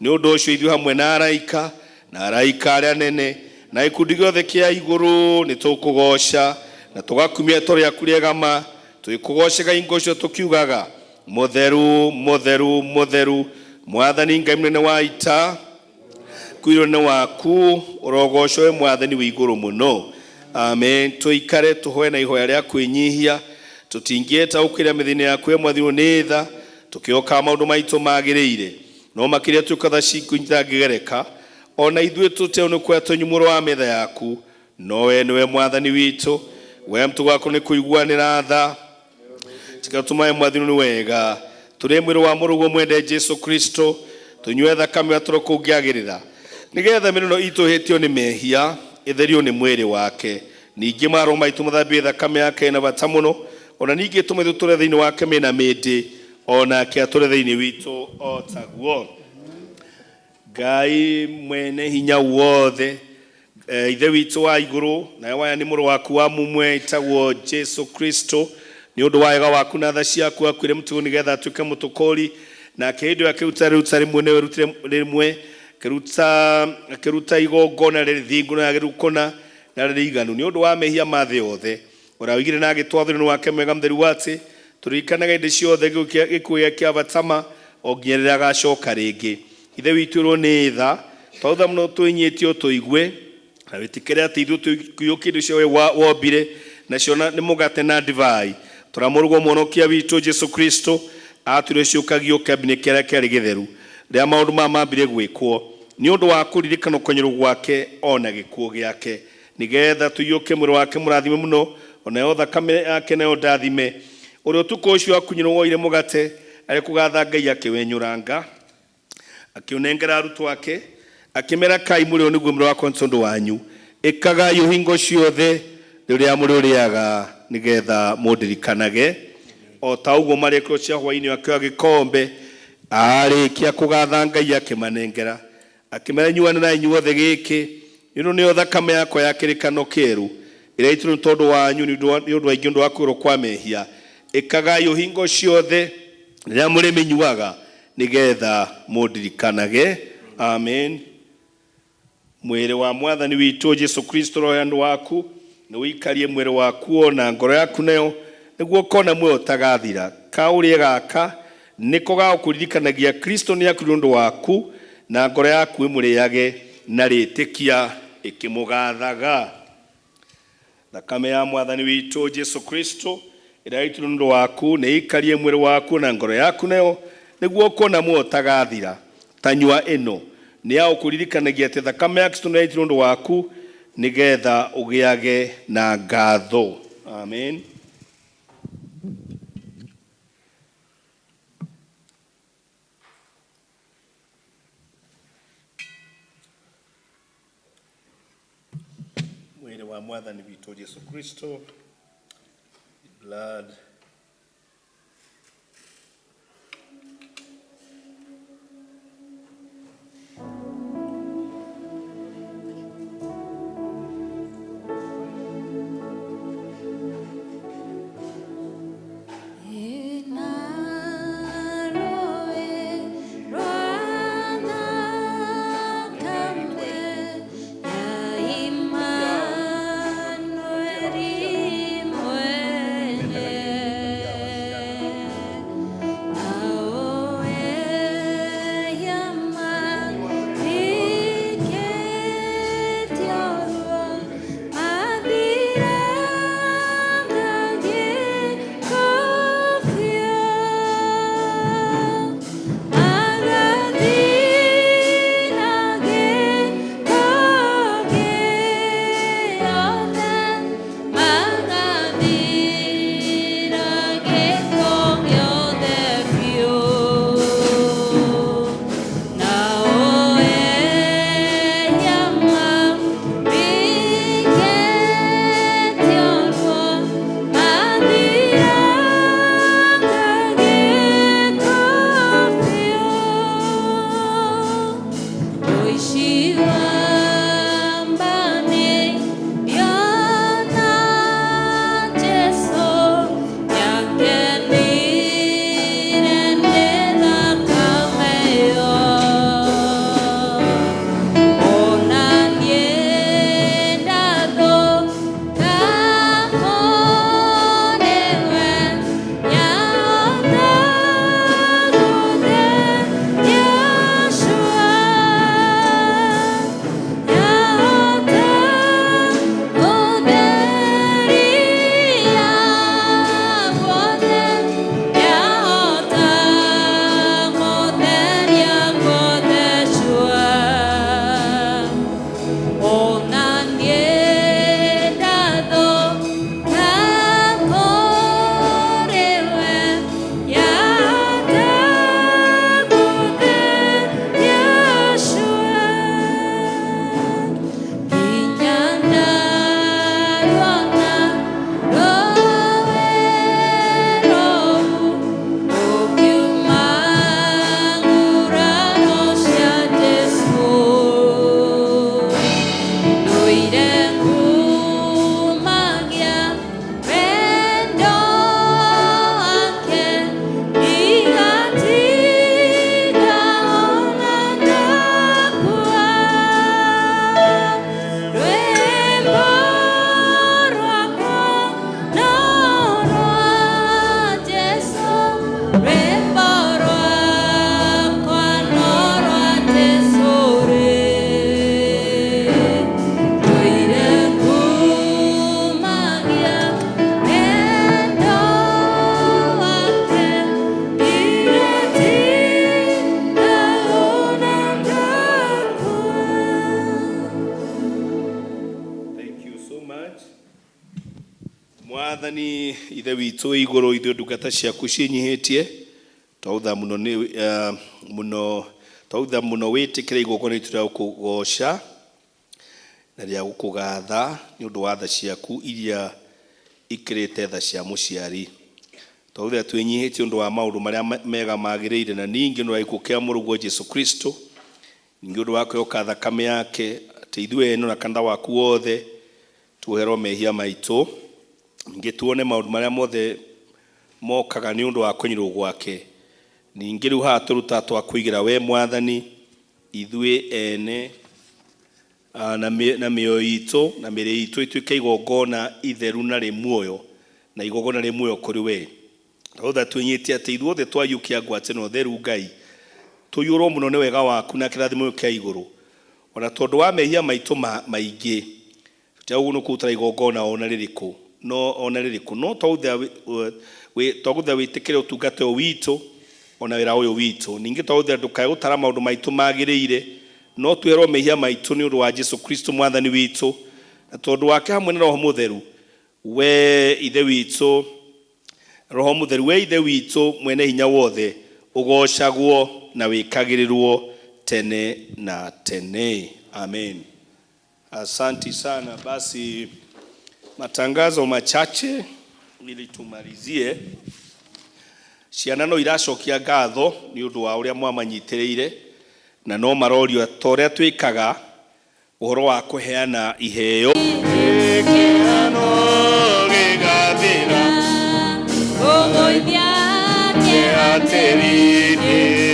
Nĩ ũndũ ũcio ithuĩ hamwe na araika na araika arĩa anene na gĩkundi gĩothe kĩa igũrũ nĩ tũkũgooca na tũgakumia rĩĩtwa rĩaku rĩega ma. Twĩkũgocega ingo cio tũkiugaga mũtheru mũtheru mũtheru mwathani Ngai mũnene wa ita kwirwo nĩ waku ũrogocwo we mwathani wĩ igũrũ mũno. Amen. Tũikare tũhoe na ihoya rĩa kwĩnyihia tũtingĩeta gũkĩra mĩthĩna yaku ya mwathirwo nĩ tha tũkĩoka maũndũ maitũ magĩrĩire no makĩria tuĩka tha citangĩgereka ona ithuĩ tũteo nĩ kuoya tũnyumũro wa metha yaku no we nĩwe mwathani witũ we mtũgakorwo nĩ kũiguanĩra tha tigatũmae mwathani nĩ wega tũrĩe mwĩrĩ wa mũrũguo mwende Jesu Kristo tũnyue thakame ya tũrĩ kũngĩagĩrĩra nĩgetha mĩrĩno itũ ĩhĩtio nĩ mehia ĩtherio nĩ mwĩrĩ wake ningĩ maroho maitũ mathambie thakame yake na bata mũno ona ningĩ tũme tũtũre thĩinĩ wake mĩna mĩndĩ onake atũre thĩinĩ witũ o taguo. Ngai mwene hinya wothe ithe witũ wa igũrũ nawe waya nĩ mũrũ waku wa mumwe ĩtagwo Jesu Kristo nĩ ũndũ wa wega waku na tha ciaku akuire mũtĩ nĩgetha atuĩke mũtũkũri nake hĩndĩ ĩyo akĩruta rĩruta rĩmwe nĩwe rutire rĩmwe akĩruta igongona rĩrĩ thingu na rĩagĩrĩru kũna na rĩrĩ iganu nĩ ũndũ wa mehia ma thĩ yothe ũrĩa oigire na agĩtwathĩrwo nĩ wake mwega mũtheru atĩ tũririkanage hĩndĩ ciothe gĩkuũ gĩake kĩa batama o nginya rĩrĩa agacoka rĩngĩ. Ithe witũ ĩrwo nĩ tha twautha mũno twĩnyĩtio tũigue na wĩtĩkĩre atĩ ithuĩ tũiyũkie indo cio we wombire nacio nĩ mũgate na ndivai tũramũrugwo mũhonokia witũ Jesu Kristo atwĩre ciũkagio kĩambinĩ kĩrĩa kĩarĩ gĩtheru rĩrĩa maũndũ maya mambire gwĩkwo nĩ ũndũ wa kũririkana kũnyũrũ gwake ona gĩkuũ gĩake nĩgetha tũiyũkie mwĩrĩ wake mũrathime mũno onayo thakame yake nayo ndathime ũrĩa ũtukũ ũcio akunyirwo woire mũgate arĩ kũgatha Ngai akĩwenyũranga akĩũnengera arutwo ake akĩmera kai mũrĩo nĩguo mwĩrĩ wakwa nĩ tondũ wanyu ĩkagai ũhingo ciothe rĩrĩa mũrĩũrĩaga nĩgetha mũndirikanage o ta ũguo marĩkĩro cia hwaĩ-inĩ akĩoya gĩkombe arĩkia kũgatha Ngai akĩmanengera akĩmera nyuanĩrai inyuothe gĩkĩ nĩ ũndũ nĩyo thakame yakwa ya kĩrĩkano kĩerũ ĩrĩa ĩitirwo nĩ tondũ wanyu nĩ ũndũ wa ingĩ ũndũ wa kwĩrwo kwa mehia ĩkagai ũhingo ciothe rĩrĩa mũrĩmĩnyuaga nĩgetha mũndirikanage. Amen. Mwĩrĩ wa mwathani witũ Jesu Kristo roho andũ waku nĩ ũikarie mwĩrĩ waku ona ngoro yaku nayo nĩguo ũkona muoyo ũtagathira kaũrĩe gaka nĩko gagũkũririkanagia Kristo nĩ akuire ũndũ waku na ngoro yaku ĩmũrĩage na rĩtĩkia ĩkĩmũgathaga. Thakame ya mwathani witũ Jesu Kristo ĩrĩa yaitirwo nĩ ũndũ waku nĩ ĩikarie mwĩrĩ waku na ngoro yaku nayo nĩguo ũkona muoyo ũtagathira tanyua ĩno nĩ ya gũkũririkanagia atĩ thakame ya Kristo nĩ yaitirwo nĩ ũndũ waku nĩgetha ũgĩage na ngatho. Amen. Mwĩrĩ wa mwathani witũ Jesu Kristo, the blood. Immanueli mwene. Ithe witũ wĩ igũrũ, ithuĩ ndungata ciaku ciĩnyihĩtie, twautha mũno nĩ mũno twautha mũno wĩtĩkĩre igongona ritũ rĩa gũkũgoca na rĩa gũkũgatha nĩ ũndũ wa tha ciaku iria ikĩrĩte tha cia mũciari. Twautha twĩnyihĩtie ũndũ wa maũndũ marĩa mega magĩrĩire, na ningĩ ũndũ wa gĩkuũ kĩa mũrũguo Jesu Kristo, ningĩ ũndũ wa kwĩhoka thakame yake atĩ ithuĩ ene na kanitha waku wothe tuoherwo mehia maitũ, ningĩ tuone maũndũ marĩa mothe mokaga nĩ ũndũ wa kũnyirwo gwake. Ningĩ rĩu haha tũruta twakũigĩra we Mwathani ithuĩ ene na mĩoyo itũ na mĩĩrĩ itũ ituĩke igongona itheru na rĩ muoyo, na igongona rĩ muoyo kũrĩ we. Twautha twĩnyihĩtie atĩ ithuothe twaiyũkia ngwatĩno theru Ngai, tũiyũrwo mũno nĩ wega waku na kĩrathimo kĩa igũrũ, ona tondũ wa mehia maitũ maingĩ tũtiagĩrĩirwo nĩ kũrutĩra igongona ona rĩrĩkũ, no ona rĩrĩkũ, no twagũtha wĩtĩkĩre ũtungata ũyũ witũ ona wĩra ũyũ witũ. Ningĩ twagũtha ndũkae gũtara maũndũ maitũ magĩrĩire, no tuoherwo mehia maitũ nĩ ũndũ wa Jesu Kristo Mwathani witũ, na tondũ wake hamwe na Roho Mũtheru, we Ithe witũ, Roho Mũtheru, we Ithe witũ mwene hinya wothe, ũgocagwo na wĩkagĩrĩrwo tene na tene. Amen. Asanti sana. Basi matangazo machache ili tumalizie. Ciana no iracokia ngatho nĩ ũndũ wa ũrĩa mwamanyitĩrĩire, na no marorio ta ũrĩa twĩkaga ũhoro wa kũheana iheo. Kĩhano gĩgathira Kũgũithia atĩrĩrĩ.